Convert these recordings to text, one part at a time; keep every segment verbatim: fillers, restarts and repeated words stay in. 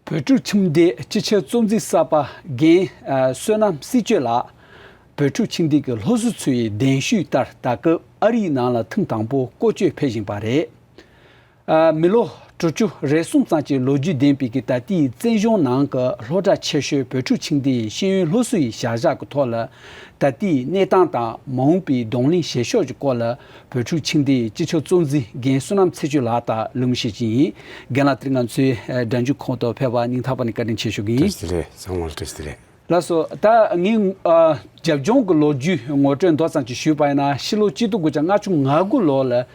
བོད་ཕྲུག་ཁྱིམ་སྡེའི་སྤྱི་ཁྱབ་གཙོ་འཛིན་གསར་པ་རྒན་ཨ་བསོད་ནམས་སྲིད་གཅོད་ལགས། བོད་ཕྲུག་ཁྱིམ་སྡེ་གི་སློབ་ཟུར་ཚོ་ཡི་གདན་ཞུས་ལྟར་ད་སྐབས་ཨ་རིའི་ནང་ལ་ཐེངས་དང་པོ་སྐོར་སྐྱོད་ཕེབས་བཞིན་པ་རེད། ཨ་མི་ལོ་དྲུག་ཅུ་རེ་གསུམ་ཙམ་གྱི་ལོ་རྒྱུས་ལྡན་པའི་གི་ད་ལྟའི་བཙན་བྱོལ་ནང་གི་སློབ་གྲྭ་ཆེ་ཤོས་བོད་ཕྲུག་ཁྱིམ་སྡེའི་ཤེས་ཡོན་སློབ་ཟུར་ཡི་བྱ་གཞག་གི་ཐོག་ལ་ད་ལྟའི་གནས་སྟངས་དང་མ་འོངས་པའི་གདོང་ལེན་བྱེད་ཕྱོགས་ཀྱི་སྐོར་ལ། བོད་ཕྲུག་ཆིངས་སྡེའི་སྤྱི་ཁྱབ་གཙོ་འཛིན་རྒན་བསོད་ནམས་ཚེ་ཆོས་ལགས་དང་གླེང་མོལ་བྱེད་ཀྱི་ཡིན། རྒན་ལགས་དེ་རིང་ང་ཚོའི་ཨ་སྒྲ་འཇུག་ཁང་དུ་ཕེབས་པར་སྙིང་ཐག་པ་ནས་བཀའ་དྲིན་ཆེ་ཞུ་གི་ཡིན། བཀྲ་ཤིས་བདེ་ལེགས། ཚང་མ་ལ་བཀྲ་ཤིས་བདེ་ལེགས། ལགས་སོ། ད་ངས་ཨ་རྒྱབ་ལྗོངས་ཀྱི་ལོ་རྒྱུས་ངོ་སྤྲོད་མདོ་ཙམ་ཅིག་ཞུས་པ་ཡིན་ན། ཕྱི་ལོ་གཅིག་སྟོང་དགུ་བརྒྱ་ལྔ་བཅུ་ང་དགུ་ལོ་ལ་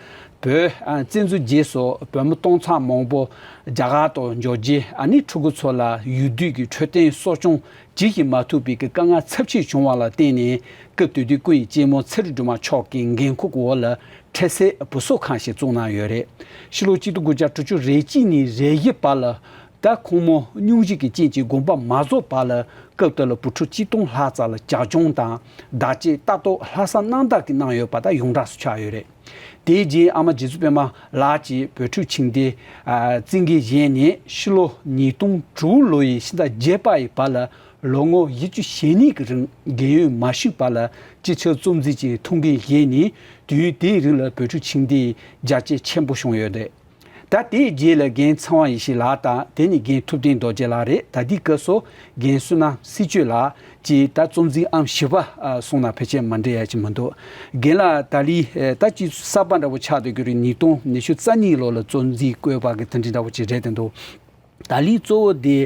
བོད་ཨ་བཙན་འཛུལ་རྗེས་སུ་བོད་མི་སྟོང་ཚག་མང་པོ་རྒྱ་གར་དུ་འབྱོར་རྗེས། ཨ་ནི་ཕྲུ་གུ་ཚོ་ལ་ཡུལ་དུས་ཀྱི་འཕྲོད་བསྟེན་གསོ་སྐྱོང་བྱེད་ཀྱི་མ་ཐུབ་པའི་གི་དཀའ་ངལ་ཚབས་ཆེ་བྱུང་བ་ལ་བརྟེན་ནས། སྐབས་དེ་དུས་སྐུ་ཡི་གཅེན་མོ་ཚེ་རིང་སྒྲོལ་མ་མཆོག་གི་འགན་འཁུར་འོག་ལ་འཕྲལ་སེལ་བུ་གསོ་ཁང་ཞིག་བཙུགས་གནང་ཡོད་རེད། ཕྱི་ལོ་གཅིག་སྟོང་དགུ་བརྒྱ་དྲུག་ཅུ་རེ་གཅིག་ནས་རེ་བཞི་བར་ལ། ད་ཁོང་མོ་སྙུང་གཞི་གི་རྐྱེན་གྱིས་དགོངས་པ་མ་རྫོགས་བར་ལ། སྐབས་དེ་ལ་བུ་ཕྲུག་གཅིག་སྟོང་ལྷག་ཙམ་ལ་ཇག་སྐྱོང་དང་བདག་གཅེས་ལྟ་རྟོག་ལྷག་བསམ་རྣམ་དག་གིས་གནང་ཡོད་པ་ད་ཡོངས་གྲགས་སུ་ཆགས་ཡོད་རེད། དེའི་རྗེས་ཨ་མ་རྗེ་བཙུན་པད་མ་ལགས་ཀྱིས་བོད་ཕྲུག་ཆིངས་སྡེའི་ཨ་བཙན་འགན་བཞེས་ནས། ཕྱི་ལོ་ཉིས་སྟོང་དྲུག་ལོ་ཡི་ཕྱི་ཟླ་བརྒྱད་པ་ཡི་བར་ལ་ལོ་ངོ་བཞི་བཅུ་ཞེ་གཉིས་ཀྱི་རིང་རྒས་ཡོལ་མ་ཞུས་པ་ལ་སྤྱི་ཁྱབ་གཙོ་འཛིན་གྱི་ཐུགས་འགན་བཞེས་ནས། དུས་ཡུན་དེའི་རིང་ལ་བོད་ཕྲུག་ཆིངས་སྡེའི་རྒྱ་སྐྱེད་ཆེན་པོ་བྱུང་ཡོད་རེད། ད་དེའི་རྗེས་ལ་རྒན་ཚེ་དབང་ཡེ་ཤེས་ལགས་དང་། དེ་ནས་རྒན་ཐུབ་བསྟན་རྡོ་རྗེ་ལགས་རེད། ད་ལྟའི་སྐབས་སུ་རྒན་བསོད་ནམས་སྲིད་གཅོད་ལགས་ཀྱིས་ད་གཙོ་འཛིན་ཨང་བཞི་པ་ཨ་སོང་ན་ཕལ་ཆེར་མ་འགྲིག་ཡ་ཅིག་མི་འདུག་རྒན་ལགས་ད་ལི་ཨ་ད་ཅིག་གསར་པ་འདྲ་བོ་ཆགས་བསྡད་ཀྱི་རེད། ཉིས་སྟོང་ཉི་ཤུ་རྩ་གཉིས་ལོ་ལ་གཙོ་འཛིན་བསྐོས་པ་གི་དེ་འདྲ་འདྲ་བོ་ཅིག་རེད་དེ་འདུག་ད་ལི་གཙོ་བོ་དེ་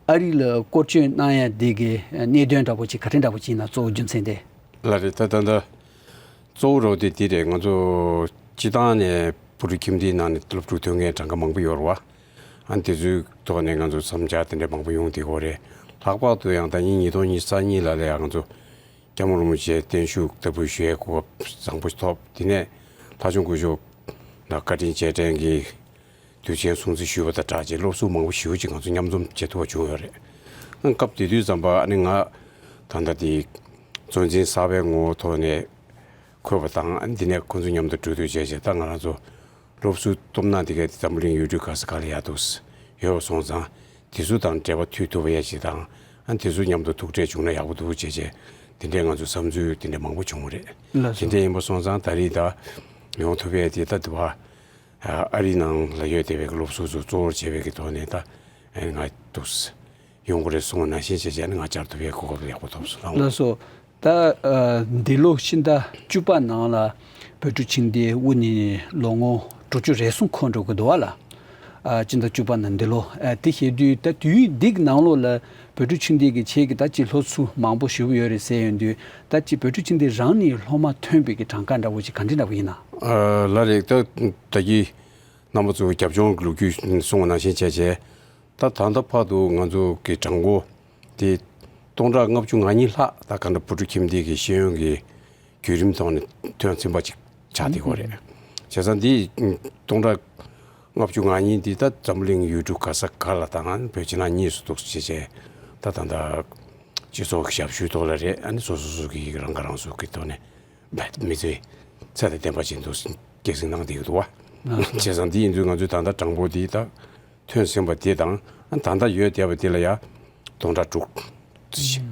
ཨ་རི་ལ་སྐོར་སྐྱོད་གནང་ཡ་དེ་གི་གནད་དོན་འདྲ་བོ་ཅིག་ག་རེ་འདྲ་བོ་ཅིག་ཡིན་ན། གཙོ་བོ་རྒྱུ་མཚན་དེ། ལགས་རེད། ད་ད་ད། གཙོ་བོ་རོགས་དེ་དེ་རེད། ང་ཚོ་སྤྱི་བཏང་ནས་བོད་ཕྲུག་ཁྱིམ་སྡེའི་ནང་ནས་སློབ་ཕྲུག་ཐོན་མཁན་གྲངས་ཀ་མང་པོ་ཡོད་རེད་བ། ཨ་ནི་དེ་ཚོའི་ཐོག་ནས་ང་ཚོ་བསམ་འཆར་དེ་འདྲ་མང་པོ་ཡོང་བསྡད་ཡོད་རེད། ལྷག་པར་དུ་ཡང་ད་ཉིས་ཉིས་སྟོང་ཉི་ཤུ་རྩ་གཉིས་ལ་ལ་ཡང་ང་ཚོ་སྐྱབས་མགོན་རིན་པོ་ཆེ་བརྟན་བཞུགས་བསྟར་འབུལ་ཞུ་ཡའི་གོ་སྐབས་བཟང་པོ་ཐོབ། དེ་ནས་ལྷ་ལྕམ་སྐུ་ཞབས་ལ་བཀའ་དྲིན་རྗེས་དྲན་གྱི་དུས་ཆེན་སྲུང་བརྩི་ཞུས་པ་དང་སྦྲགས་བྱས། སློབ་ཟུར་མང་པོ་ཞེ་པོ་ཅིག་ང་ཚོ་མཉམ་འཛོམས་བྱེད་ཐུབ་པ་བྱུང་ཡོད་རེད། ཨ་སྐབས་དེ་དུས་ཙམ་པ་ཨ་ནི་ང་ད་ལྟ་དེ་གཙོ་འཛིན་གསར་པའི་ངོ་བོ་ཐོག་ནས་འཁོད་པ་དང་། ཨ་ནི་དེ་ནས་ཁོང་ཚོ་མཉམ་དུ་གྲོས་བསྡུར་བྱས་བྱས། ད་ང་རང་ཚོ་སློབ་ཟུར་སྟོབས་ན་དེ་གའི་འཛམ་བུ་གླིང་ཡུལ་གྲུ་ག་ས་ག་ལ་ཡག་འདུག་ཡོད་པ་སོང་ཙང་། དེ་ཚོ་དང་འབྲེལ་བ་མཐུད་ཐུབ་པ་ཡ་ཅིག་དང་། ཨ་ནི་དེ་ཚོ་མཉམ་དུ་ཐུག་འཕྲད་བྱུང་ན་ཡག་པོ་འདུག་བྱས་བྱས། དེ་འདྲའི་ང་ཚོ་བསམ་ཚུལ་དེ་འདྲ་མང་པོ་བྱུང་བ་རེད། ལགས་སོ། དེ་འདྲ་ཡིན་པ་སོང་ཙང་ད་རེས་ད་ཡོང་ཐུབ་པའི་དེ་ད་དུ་བ། ཨ་རི་ནང་ལ་ཡོད་བསྡད་པའི་སློབ་ཟུར་ཚོ་གཙོ་བོར་བྱས་པའི་གི་ཐོག་ནས་ད་ང་འདུག་ཡོང་དགོས་རེད་གསུངས་པ་ནང་བཞིན་བྱས་བྱས་ནས་ང་བཅར་ཐུབ་པའི་གོ་སྐབས་ཡག་པོ་ཐོབ་སོང་། ལགས་སོ། ད་ཨ་འདི་ལོ་ཕྱི་ཟླ་བཅུ་པ་ནང་ལ་བོད་ཕྲུག་ཆིངས་སྡེ་དབུ་བརྙེས་ནས་ལོ་ངོ་དྲུག་ཅུ་རེ་གསུམ་འཁོར་འགྲོ་གི་འདུག་བ་ལ། ཨ་ཕྱི་ཟླ་བཅུ་པ་ནང་འདི་ལོ་ཨ་དེ་བྱེད་དུས། ད་དུས་འདི་གི་ནང་ལོགས་ལ་བོད་ཕྲུག་ཆིངས་སྡེ་གི་ཆེད་ཀྱི་ད་ཅིག་སློབ་ཟུར་མང་པོ་ཞེ་པོ་ཡོད་རེད་ཟེར་ཡོང་དུས། ད་ཅིག་བོད་ཕྲུག་ཆིངས་སྡེ་རང་ནས་སློབ་མ་ཐོན་པའི་གི་གྲངས་ཀ་འདྲ་བོ་ཅིག་ག་འདྲ་འདྲ་བོ་ཡིན་ན། ཨ་ལགས་རེད། ད་ད་གིན་རྣམ་པ་ཚོ་རྒྱབ་ལྗོངས་ཀྱི་ལོ་རྒྱུས་གསུངས་པ་ནང་བཞིན་བྱས་བྱས། ད་ད་ལྟ་བར་དུ་ང་ཚོ་གི་གྲངས་འབོར་དེ་སྟོང་ཕྲག་ལྔ་བཅུ་ང་གཉིས་ལྷག་ད་ག་འདྲ་བོད་ཕྲུག་ཁྱིམ་སྡེ་གི་ཤེས་ཡོན་གྱི་བརྒྱུད་རིམ་ཐོག་ནས་ཐོན་ཟིན་པ་ཅིག་ཆགས་བསྡད་ཡོད་རེད། བྱས་ཙང་འདི་སྟོང་ཕྲག་ལྔ་བཅུ་ང་གཉིས་འདི་ད་འཛམ་བུ་གླིང་ཡུལ་གྲུ་ག་ས་ག་ལ་དང་བོད་ཕྱི་ནང་གཉིས་སུ་འདུག་བྱས་བྱས། ད་ད་ལྟ་སྤྱི་ཚོགས་ཀྱི་ཞབས་ཞུའི་ཐོག་ལ་རེད། ཨ་ནི་སོ་སོ་སོ་གི་རང་ཁ་རང་གསོ་གི་ཐོག་ནས་མི་ཚེ་ཚད་དང་ལྡན་པ་ཅིག་འདུག་སྐྱེད་སྲིང་གནང་བསྡད་ཀྱི་འདུག་བ། བྱས་ཙང་འདི་ཡིན་དུས་ང་ཚོའི་ད་ལྟ་གྲངས་འབོར་འདི་ད་ཐོན་ཟིན་པ་དེ་དང་། ཨ་ད་ལྟ་ཡོད་བསྡད་པ་དེ་ལ་ཡ་སྟོང་ཕྲག་དྲུག་ཙམ་ཞིག་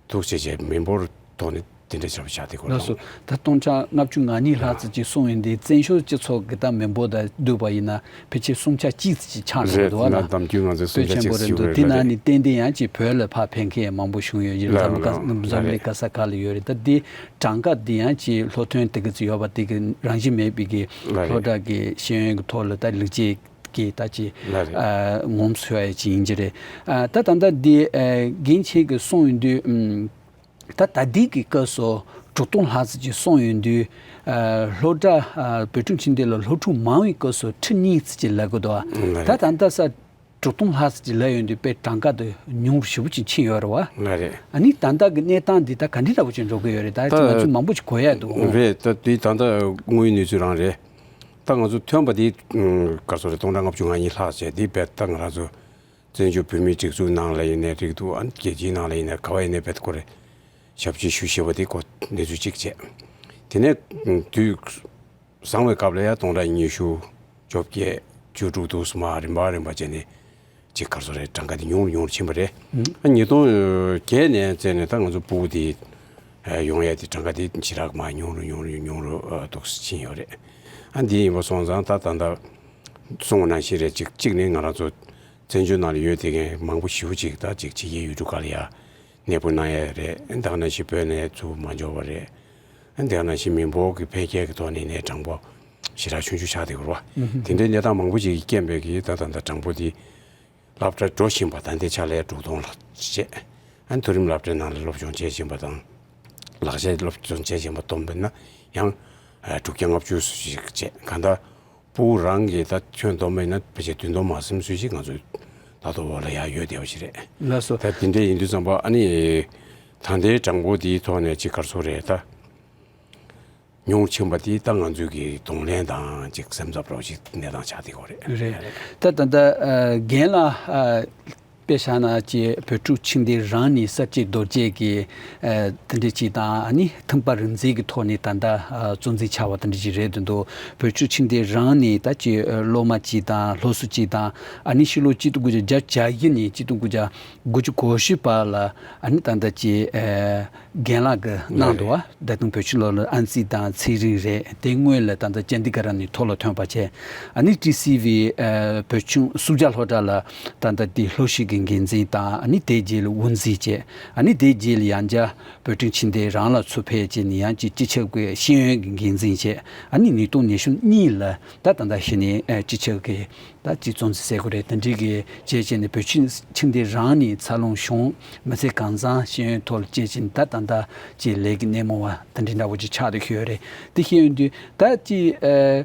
འདུག་བྱས་བྱས་མི་འབོར་ཐོག་ནས་དེ་འདྲ་བྱས་པ་ཆགས་བསྡད་ཀྱི་ཡོད་རེད། ལགས་སོ། ད་སྟོང་ཕྲག་ལྔ་བཅུ་ང་གཉིས་ལྷག་ཙམ་ཅིག་གསུངས་ཡོད་འདི། བཙན་བྱོལ་སྤྱི་ཚོགས་ཀྱི་ད་མི་འབོར་དང་བསྡུར་བ་ཡིན་ན་ཕལ་ཆེར་སུམ་ཆ་གཅིག་ཙམ་ཅིག་ཆགས་འགྲོ་གི་འདུག་བ་ལ། གནའ་གཏམ་རྒྱུད་ང་ཚོའི་སུམ་ཆ་གཅིག་ཙམ་ཞིག་ཡོད་རེད། དེ་ནང་ནས་ཏན་ཏན་ཡང་ཅིག་བོད་ལ་ཕར་ཕེབས་མཁན་མང་པོ་བྱུང་ཡོད། ལགས་འཛམ་ག་ལགས་འཛམ་གླིང་ག་ས་ག་ལ་ཡོད་རེད། ད་འདི་གྲངས་ཀ་འདི་ཡང་ཅིག་ལྷོ་ཐོན་དེ་ག་ཙམ་ཡོད་པ་དེ་གི་རང་བཞིན་མེད་པའི་གི་ལགས་རེད། སློབ་གྲྭ་གི་ཤེས་ཡོན་གྱི་ཐོག་ལ་ད་ལེགས་སྐྱེས་ཀྱི་ད་ཅིག་ལགས་རེད། ཨ་ངོམ་སོ་ཡ་ཅིག་ཡིན་གྱི་རེད། ཨ་ད་ད་ལྟ་འདི་ཨ་རྒན་ཁྱེད་ཀྱིས་གསུངས་ཡོང་དུས། ཨམ། ད་ད་ལྟའི་གི་སྐབས་སུ་དྲུག་སྟོང་ལྷག་ཙམ་ཅིག་སོང་ཡོང་དུས། ཨ་སློབ་གྲྭ་ཨ་བོད་ཕྲུག་ཆིངས་སྡེ་ལ་སློབ་ཕྲུག་མང་བའི་སྐབས་སུ་ཁྲི་གཉིས་ཙམ་ཅིག་ལབ་དགོས་འདུག་བ། ལགས་རེད། ད་ད་ལྟ་ས་དྲུག་སྟོང་ལྷག་ཙམ་ཅིག་ལབ་ཡོང་དུས་དཔེ་གྲངས་ཀ་དེ་ཉུང་རུ་ཞེ་པོ་ཅིག་ཕྱིན་ཡོད་རེད་བ། ལགས་རེད། ཨ་ནི་ད་ལྟ་གི་གནས་སྟངས་འདི་ད་ག་འདྲ་འདྲ་བོ་ཅིག་འགྲོ་གི་ཡོད་རེད། ད་ད་ང་ཚོ་མང་པོ་ཅིག་གོ་ཡ་འདུག་རེད། ད་དེ་ད་ལྟ་དངོས་ཡོད་གནས་ཚུལ་རང་རེད། ད་ང་ཚོ་ཐོན་པ་དེ་ག་ཚོད་རེད། སྟོང་ཕྲག་ལྔ་བཅུ་ང་གཉིས་ལྷག་བྱས་དེ་བས་ད་ང་རང་ཚོ་བཙན་བྱོལ་བོད་མིའི་སྒྲིག་འཛུགས་ནང་ལ་ཡིན་ནའི་རེད་འདུག་ཨ་ནི་རྒྱལ་སྤྱིའི་ནང་ལ་ཡིན་ནའི་ག་བ་ཡིན་ནའི་བེད་ཁོ་རེ་ཞབས་ཕྱི་ཞུ་ཞེས་པ་དེ་ཁོ་གནས་ཚུལ་གཅིག་བྱས། དེ་ནས་དུས་བཟང་བའི་སྐབས་ལ་ཡང་སྟོང་ཕྲག་ཉི་ཤུ་བཅོ་བརྒྱད་བཅུ་དྲུག་འདུག་སེ་མར་རིམ་པ་རིམ་པ་བྱས་ནས་ ཅིག་ག་རེ་ཟེར་རེད། གྲངས་ཀ་དེ་ཉུང་རུ་ཉུང་རུ་ཕྱིན་པ་རེད། ཨ་ཉིས་སྟོང་བརྒྱད་ནས་བཙལ་ནས་ད་ང་ཚོ་སྤུ་གུ་དེ་ཡོང་ཡ་དེ་གྲངས་ཀ་དེ་ཞེ་དྲག་མར་ཉུང་རུ་ཉུང་རུ་ཉུང་རུ་འདུག་ཕྱིན་ཡོད་རེད། ཨ་འདི་ཡིན་པ་སོང་ཙང་ད་ད་ལྟ་གསུངས་པ་ནང་བཞིན་རེད། ཅིག་གཅིག་ནི་ང་རང་ཚོ་བཙན་བྱོལ་ནང་ལ་ཡོད་དེ་མཁན་མང་པོ་ཞེ་པོ་ཅིག་ད་ཅིག་ཕྱི་རྒྱལ་ཡུལ་གྲུ་ཁག་ལ་ཡ་གནས་སྤོ་གནང་ཡ་རེད། ད་ག་ནང་བཞིན་བོད་ནས་ཚུར་མ་འབྱོར་བ་རེད། ཨ་དེ་ག་ནང་བཞིན་མི་འབོར་གྱི་འཕེལ་རྒྱས་ཀྱི་ཐོག་ནས་ནས་གྲངས་འབོར་ཞེ་དྲག་ཆུང་ཆུང་ཆགས་བསྡད་ཡོད་རེད་བ། དེ་འདྲའི་གནས་སྟངས་མང་པོ་ཅིག་གི་རྐྱེན་པས་ཀྱི་ད་ད་ལྟ་གྲངས་འབོར་དེ་སློབ་གྲྭ་འགྲོ་བཞིན་པ་ད་ལྟའི་ཆ་ལ་དྲུག་སྟོང་ལྷག་བཅས། ཨ་མཐོ་རིམ་སློབ་གྲྭའི་ནང་ལ་སློབ་སྦྱོང་བྱེད་བཞིན་པ་དང་། ལག་ཤེས་སློབ་སྦྱོང་བྱེད་བཞིན་པ་བསྡོམས་པས་ན་ཡང་དྲུག་བརྒྱ་ལྔ་བཅུ་ཞིག་བཅས། གང་ལྟར་སྤུ་གུ་རང་གི་ད་ཁྱོན་བསྡོམས་པས་ན་ཕལ་ཆེར་བདུན་སྟོང་མ་ཟིན་ཙམ་ཞིག་ང་ཚོའི་ད་ལྟ་འོག་ལ་ཡར་ཡོད་བསྡད་པ་ཞིག་རེད། ལགས་སོ། ད་དེ་འདྲ་ཡིན་དུས་ཙམ་པ་ཨ་ནི་ད་ལྟའི་གྲངས་འབོར་དེའི་ཐོག་ནས་ཅིག་ག་རེ་ཟེར་རེད་ད། ཉུང་ཕྱིན་པ་དེ་ད་ང་ཚོས་ཀྱི་གདོང་ལེན་དང་ཅིག་སེམས་འཚབ་རོགས་ཅིག་གནས་སྟངས་ཆགས་བསྡད་ཡོད་རེད། རེད། ད་ད་ལྟ་ཨ་རྒན་ལགས་ཨ་དཔེ་བཞག་ན་ཅིག་བོད་ཕྲུག་ཁྱིམ་སྡེ་རང་ནས་གསར་བརྗེ་རྡོ་རྗེ་གི་ཨ་དེ་འདྲ་ཅིག་དང་ཨ་ནི་མཐུན་པ་རིག་འཛིན་གྱི་ཐོག་ནས་ད་ལྟ་ཨ་གཙོ་འཛིན་བྱ་བ་དེ་འདྲ་ཅིག་རེད་འདུག་བོད་ཕྲུག་ཁྱིམ་སྡེ་རང་ནས་ད་ཅིག་ཨ་སློབ་མ་གཅིག་དང་སློབ་ཟུར་གཅིག་དང་ཨ་ནི་ཕྱི་ལོ་གཅིག་སྟོང་དགུ་བརྒྱ་བརྒྱད་ཅུ་གྱ་བཞི་ནས་གཅིག་སྟོང་དགུ་བརྒྱ་དགུ་བཅུ་གོ་བཞི་བར་ལ་ཨ་ནི་ད་ལྟ་ཅིག་ཨ་རྒན་ལགས་ཀྱིས་གནང་འདུག་བ། ད་དུང་བོད་ཕྱི་ལོགས་ལ་ཨན་ཙི་དང་ཚེ་རིང་རེད། དེ་སྔོན་ལ་ད་ལྟ་ཅན་དི་ག་ར་ནས་ཐོག་ལ་ཐོན་པ་བྱས། ཨ་ནི་ཊི་སི་ཝི་ཨ་བོད་ཁྱིམ་སུམ་བརྒྱ་སློབ་གྲྭ་ལ་ད་ལྟ་དེ་སློབ་ཞིབ་ཀྱི་འགན་འཛིན་དང་ཨ་ནི་དེའི་རྗེས་ལ་དབུ་འཛིན་བྱས། ཨ་ནི་དེའི་རྗེས་ལ་ཡང་བསྐྱར་བོད་ཕྲུག་ཁྱིམ་སྡེ་རང་ལ་ཚུར་ཕེབས་བྱས་ནས་ཡང་ཅིག་སྤྱི་ཁྱབ་ཀྱི་ཤེས་ཡོན་གྱི་འགན་འཛིན་བྱས། ཨ་ནི་ཉིས་སྟོང་ཉི་ཤུ་གཉིས་ལ་ད་ད་ལྟ་གཞི་ནས་ཨ་སྤྱི་ཁྱབ་ཀྱི་ད་ཅིག་གཙོ་འཛིན་ཟེར་དགོས་རེད། དེ་འདྲའི་གི་བྱས་བྱས་ནས་བོད་ཕྱི་ཁྱིམ་སྡེ་རང་ནས་འཚར་ལོངས་བྱུང་། མི་ཚེ་གང་བཟང་ཤེས་ཡོན་ཐོག་ལ་བྱས་བྱས་ནས་ད་ད་ལྟ་ཅིག་ལས་ཀྱི་སྣེ་མོ་བ་དེ་འདྲའི་འདྲ་བོ་ཅིག་ཆགས་བསྡད་ཡོད་རེད། དེ་བཤད་ཡོང་དུས་ད་ཅིག་ཨ་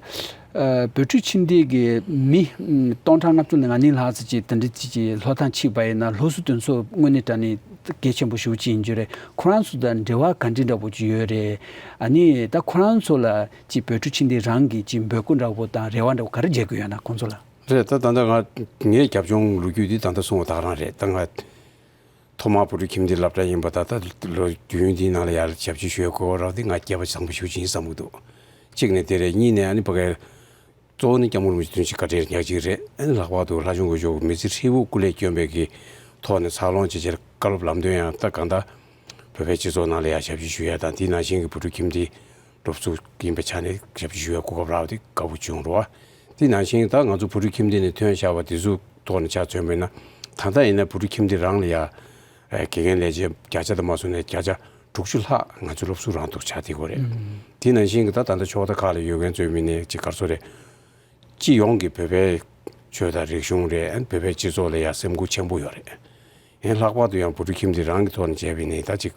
ཨ་བོད་ཕྲུག་ཁྱིམ་སྡེ་གི་མི་ཨ་སྟོང་ཕྲག་ལྔ་བཅུ་ནས་ང་གཉིས་ལྷག་ཙམ་ཅིག་དེ་འདྲ་ཅིག་ཅིག་སློབ་ཐང་ཆད་པ་ཡིན་ན་སློབ་ཟུར་དེ་ཚོ་དངོས་གནས་དྲང་གནས་གལ་ཆེན་པོ་ཞེ་པོ་ཅིག་ཡིན་རྒྱུ་རེད། ཁོ་རང་ཚོ་དང་འབྲེལ་བ་ག་འདྲ་འདྲ་བོ་ཅིག་ཡོད་རེད། ཨ་ནི་ད་ཁོ་རང་ཚོ་ལ་ཅིག་བོད་ཕྲུག་ཁྱིམ་སྡེ་རང་གིས་ཅིག་འབོད་སྐུལ་འདྲ་བོ་དང་རེ་བ་འདྲ་བོ་ག་རེ་བྱེད་དགོས་ཡོད་ན་ཁོང་ཚོ་ལ། རེད། ད་ད་ལྟ་ང་ངའི་རྒྱབ་ལྗོངས་ལོ་རྒྱུས་འདི་ད་ལྟ་གསུངས་པ་དག་རང་རེད། ད་ང་ཐོག་མར་བོད་ཕྲུག་ཁྱིམ་སྡེའི་སློབ་གྲྭ་ཡིན་པ་ད་ལྟ་ལོ་རྒྱུས་འདིའི་ནང་ལ་ཡར་ཞབས་ཕྱི་ཞུ་ཡས་གོ་སྐབས་རག་དེ་ང་སྐལ་བ་བཟང་པོ་ཞེ་པོ་ཅིག་ཡིན་བསམ་གྱི་འདུག་གཅིག་ནས་དེ་རེད། གཉིས་ནས་ཨ་ནི་ཕ་གིར་གཙོ་བོ་ནི་སྐྱབས་མགོན་རིན་པོ་ཆེ་དོན་གཅིག་བཀའ་དྲིན་ཉག་གཅིག་རེད། ཨ་ནི་ལྷག་པར་དུ་ལྷ་ལྕམ་སྐུ་ཞབས་མི་ཚེ་ཧྲིལ་པོ་སྐུ་ལས་བསྐྱོན་པའི་གི་ཐོག་ནས་འཚར་ལོངས་བྱེད་ཕྱིར་བཀའ་སློབ་ལམ་སྟོན་ཡང་ད་གང་ལྟར་བོད་པའི་སྤྱི་ཚོགས་ནང་ལ་ཡང་ཞབས་ཕྱི་ཞུ་ཡ་དང་དེ་ནང་བཞིན་གྱི་བོད་ཕྲུག་ཁྱིམ་སྡེའི་སློབ་ཟུར་ཡིན་པའི་ཆ་ནས་ཞབས་ཕྱི་ཞུ་ཡ་གོ་སྐབས་རག་པ་དེ་དགའ་པོ་བྱུང་རོ། དེ་ནང་བཞིན་ད་ང་ཚོ་བོད་ཕྲུག་ཁྱིམ་སྡེ་ནས་ཐོན་བཞག་པ་དེ་ཚོའི་ཐོག་ནས་ཆ་མཚོན་པ་ཡིན་ན་ད་ལྟ་ཡིན་ན་བོད་ཕྲུག་ཁྱིམ་སྡེ་རང་ལ་ཡ་དགེ་རྒན་ལས་བྱེད་བརྒྱ་ཆ་དང་མ་སོང་ནས་བརྒྱ་ཆ་དྲུག་ཅུ་ལྷག་ང་ཚོ་སློབ་ཟུར་རང་འདུག་ཆགས་བསྡད་ཡོད་རེད། དེ་ནང་བཞིན་གྱི་ད་ད་ལྟ་ཕྱོགས་མཐའ་ཁག་ལ་ཡོད་མཁན་ཚོའི་མི་སྣ་ཅིག་ག་རེ་ཟེར་རེད། སྤྱི་ཡོངས་ཀྱི་བོད་པའི་ཆོས་དང་རིག་གཞུང་རེད། བོད་པའི་སྤྱི་ཚོགས་ལ་ཡང་སེམས་ཁུར་ཆེན་པོ་ཡོད་རེད། ཡང་ལྷག་པར་དུ་ཡང་བོད་ཕྲུག་ཁྱིམ་སྡེ་རང་གི་ཐོག་ནས་བྱས་པ་ཡིན་ན་ད་ཅིག་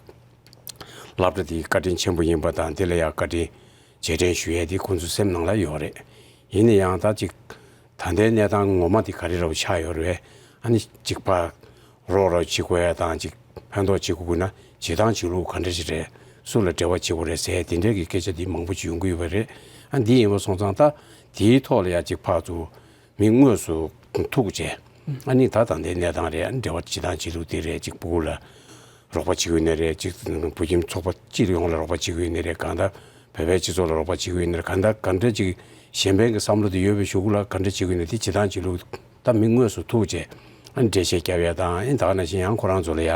སློབ་གྲྭ་དེའི་བཀའ་དྲིན་ཆེན་པོ་ཡིན་པ་དང་དེ་ལ་ཡང་བཀའ་དྲིན་རྗེས་དྲན་ཞུ་ཡས་དེ་ཁོང་ཚོའི་སེམས་ནང་ལ་ཡོད་རེད། ཡིན་ན་ཡང་ད་ཅིག་ད་ལྟའི་གནས་སྟངས་ངོ་མ་དེ་ག་རེ་འདྲ་བོ་ཆགས་ཡོད་རེད། ཨ་ནི་གཅིག་ཕར་རོགས་རོགས་བྱེད་དགོས་ཡ་དང་གཅིག་ཕན་ཐོགས་བྱེད་དགོས་ན་བྱེད་སྟངས་བྱེད་ལུགས་ག་འདྲ་ཞིག་རེད། སུ་ལ་འབྲེལ་བ་བྱེད་དགོས་རེད་ཟེར་དེ་འདྲའི་གི་སྐད་ཆ་དེ་མང་པོ་ཅིག་ཡོང་གི་ཡོད་པ་རེད། ཨ་འདི་ཡིན་པ་སོང་ཙང་ད་དེའི་ཐོག་ལ་ཡ་གཅིག་ཕར་ཚུར་མི་དངོས་སུ་ཐུག་བྱས། ཨ་ནི་ད་ད་ལྟའི་གནས་སྟངས་རེད། ཨ་ནི་འབྲེལ་བ་བྱེད་སྟངས་བྱེད་ལུགས་དེ་རེད། གཅིག་སྤུ་གུ་ལ་རོགས་པ་བྱེད་ཀྱི་ཡོད་ན་རེད། གཅིག་བོད་ཁྱིམ་ཚོགས་པ་སྤྱི་ཡོངས་ལ་རོགས་པ་བྱེད་ཀྱི་ཡོད་ན་རེད། གང་ལྟར་བོད་པའི་སྤྱི་ཚོགས་ལ་རོགས་པ་བྱེད་ཀྱི་ཡོད་ན་རེད། གང་ལྟར་ག་འདྲ་ཅིག་གཞན་ཕན་གྱི་བསམ་བློ་དེ་ཡོད་པའི་གཞུག་གུ་ལ་ག་འདྲ་བྱེད་ཀྱི་ཡོད་ན་དེ་བྱེད་སྟངས་བྱེད་ལུགས་ད་མི་དངོས་སུ་ཐུག་བྱས་ཨ་ནི་འགྲེལ་བཤད་རྒྱབ་ཡ་དང་། ཨ་ནི་ད་ག་ནང་བཞིན་ཡང་ཁོ་རང་ཚོ་ལ་ཡ་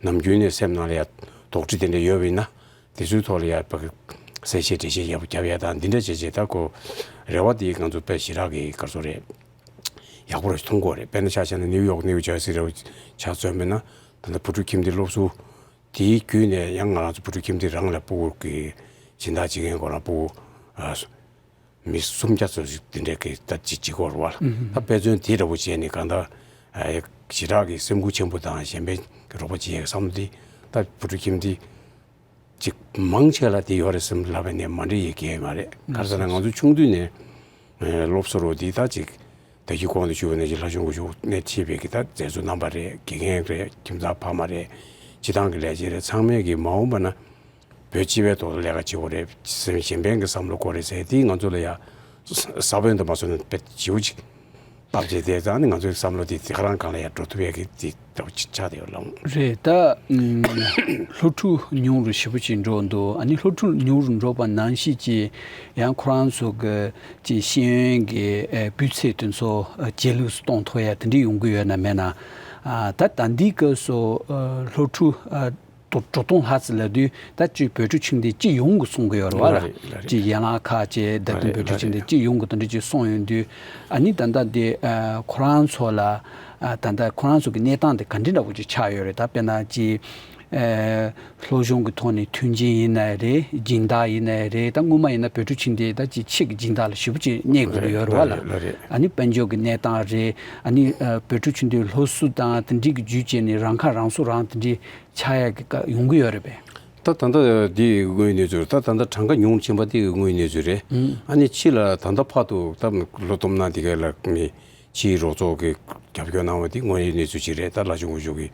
ནམ་རྒྱུན་ནས་སེམས་ནང་ལ་ཡ་དོགས་འདྲི་དེ་འདྲ་ཡོད་པ་ཡིན་ན་དེ་ཚོའི་ཐོག་ལ་ཡ་ཕ་གི་གསལ་བཤད་འགྲེལ་བཤད་ཡག་པོ་རྒྱབ་ཡ་དང་འདི་འདྲ་བྱས་བྱས་ད་ཁོ་རེ་བ་དེ་ང་ཚོ་དཔེ་ཞེ་དྲག་གི་ག་རེ་ཟེར་རེད། ཡག་པོ་རེ་མཐོང་གི་ཡོད་རེད། དཔེར་ན་ཆ་བཞག་ན་ནིའུ་ཡོག་ནིའུ་ཇར་སི་རེ་བ་ཆ་མཚོན་པ་ཡིན་ན་ད་ལྟ་བོད་ཕྲུག་ཁྱིམ་སྡེའི་སློབ་ཟུར་དེའི་བརྒྱུད་ནས་ཡང་ང་རང་ཚོ་བོད་ཕྲུག་ཁྱིམ་སྡེ་རང་ལ་སྤུ་གུ་གི་སྦྱིན་བདག་བྱེད་མཁན་ཁོ་རང་སྤུ་གུ་ཨ་མི་སུམ་བརྒྱ་ཙམ་ཞིག་དེ་འདྲའི་གི་ད་ཅིག་བྱེད་ཀྱི་ཡོད་རེད་བ། ད་དཔེ་མཚོན་དེ་འདྲ་པོ་བྱས་ནས་གང་ལྟར་ཨ་ཞེ་དྲག་གི་སེམས་ཁུར་ཆེན་པོ་དང་གཞན་ཕན་གྱི་རོགས་པ་བྱེད་ཡས་བསམ་བློ་དེ་ད་བོད་ཕྲུག་ཁྱིམ་སྡེ་ཅིག་མང་ཆེ་ལ་དེ་ཡོད་རེད་བསམ་ལབ་པ་ནས་མ་འདྲ་ཡི་གེ་མ་རེད། ག་རེ་ཟེར་ན་ང་ཚོ་ཆུང་དུས་ནས་ཨ་སློབ་གསོ་རོགས་དེ་ད་ཅིག་ད་ཡིག་གོང་དུ་ཞུ་བ་ནས་ཅིག་ལྷ་ཆུང་གི་ཞུ་ནས་ཆེ་བའི་གི་ད་མཛད་གཙོ་རྣམ་པ་རེད། དགེ་རྒན་རེད། ཁྱིམ་ཚང་ཕ་མ་རེད། སྤྱི་བཏང་གི་ལས་བྱེད་རེད། ཚང་མས་གི་མ་འོངས་པ་ན་བོད་སྤྱི་པའི་ཐོག་ལ་ལས་ཀ་བྱེད་དགོས་རེད། སེམས་གཞན་ཕན་གྱི་བསམ་བློ་དགོས་རེད་ཟེར་དེ་ང་ཚོ་ལ་ཡ་ས་བོན་དུ་མ་སོང་ན་དཔེ་ཞེ་པོ་ཅིག་ སྟབས་བྱེད་དེ་ཙང་ནི་ང་ཚོའི་བསམ་བློ་དེ་དེ་ག་རང་སྒང་ལ་ཡར་འགྲོ་ཐུབ་ཡས་ཀྱི་དེ་ལྟ་བུ་ཅིག་ཆགས་བསྡད་ཡོད་ལགས། རེད་ད། ཨུམ། སློབ་ཕྲུག་ཉུང་རུ་ཞེ་པོ་ཅིག་འགྲོ་འདུག་ཨ་ནི་སློབ་ཕྲུག་ཉུང་རུ་འགྲོ་བ་ནང་བཞིན་གྱི་ཡང་ཁོ་རང་ཚོ་གི་ཅིག་ཤེས་ཡོན་གྱི་ཨེ་སྤུས་ཚད་དེ་ཚོ་ཨེ་ཇེ་ལེགས་སུ་གཏོང་ཐུབ་ཡ་དེ་འདྲ་ཡོང་གི་ཡོད་ན་མེད་ན། ཨ་ད་ད་འདི་སྐབས་སུ་ཨ་སློབ་ཕྲུག་ཨ་དྲུག་དྲུག་སྟོང་ལྷག་ཙམ་ལབ་དུས་ད་ཅིག་བོད་ཕྲུག་ཆིག་སྟོང་སྤྱི་ཡོངས་ཀྱི་གསུང་གི་ཡོད་རེད་བ་ལ། ལགས་རེད། ལགས་རེད། ཅིག་ཡན་ལག་ཁག་ཅིག་བརྡ་དོན་ལགས་རེད། བོད་ཕྲུག་ཆིག་སྟོང་སྤྱི་ཡོངས་ཀྱི་དེ་འདྲ་ཅིག་གསུངས་ཡོང་དུས། ཨ་ནི་ད་ལྟ་དེ་ཨ་ཁོ་རང་ཚོ་ལ་ཨ་ད་ལྟ་ཁོ་རང་ཚོ་གི་གནས་སྟངས་དེ་ག་འདྲ་འདྲ་བོ་ཅིག་ཆགས་ཡོད་རེད། ད་དཔེར་ན་ཅིག་ཨ་སློབ་སྦྱོང་གི་ཐོག་ནས་མཐུན་རྐྱེན་ཡིན་ནའི་རེད། སྦྱིན་བདག་ཡིན་ནའི་རེད། ད་སྔོན་མ་ཡིན་ན་བོད་ཕྲུག་ཆིག་སྟོང་ད་ཅིག་ཕྱི་གི་སྦྱིན་བདག་ལ་ཞེ་པོ་ཅིག་གནས་དགོས་ཀྱི་ཡོད་རེད་བ་ལ། ལགས་རེད། ལགས་རེད། ཨ་ནི་དཔལ་འབྱོར་གྱི་གནས་སྟངས་རེད། ཨ་ནི་ཨ་བོད་ཕྲུག་ཆིག་སྟོང་སློབ་གསོ་དང་དེ་འདྲའི་གི་བརྒྱུད་བྱས་ནས་རང་ཁ་རང་གསོ་རང་དེ་འདྲའི་ཆགས་ཡག་གི་སྐབས་ཡོང་གི་ཡོད་རེད་པས། ད་ད་ལྟ་འདི་དངོས་ཡོད་གནས་ཚུལ། ད་ད་ལྟ་གྲངས་ཀ་ཉུང་རུ་ཕྱིན་པ་དེ་དངོས་ཡོད་གནས་ཚུལ་རེད། ཨ་ནི་ཕྱི་ལ་ད་ལྟ་བར་དུ་ད་ལོ་སྟོང་ནང་དེ་ག་ལ་ནི་ཕྱིའི་རོགས་ཚོགས་ཀྱི་རྒྱབ་སྐྱོར་གནང་བ་དེ་དངོས་ཡོད་གནས་ཚུལ་ཅིག་རེད། ད་ལ་ཆུང་ངུ་ཞུ་གི་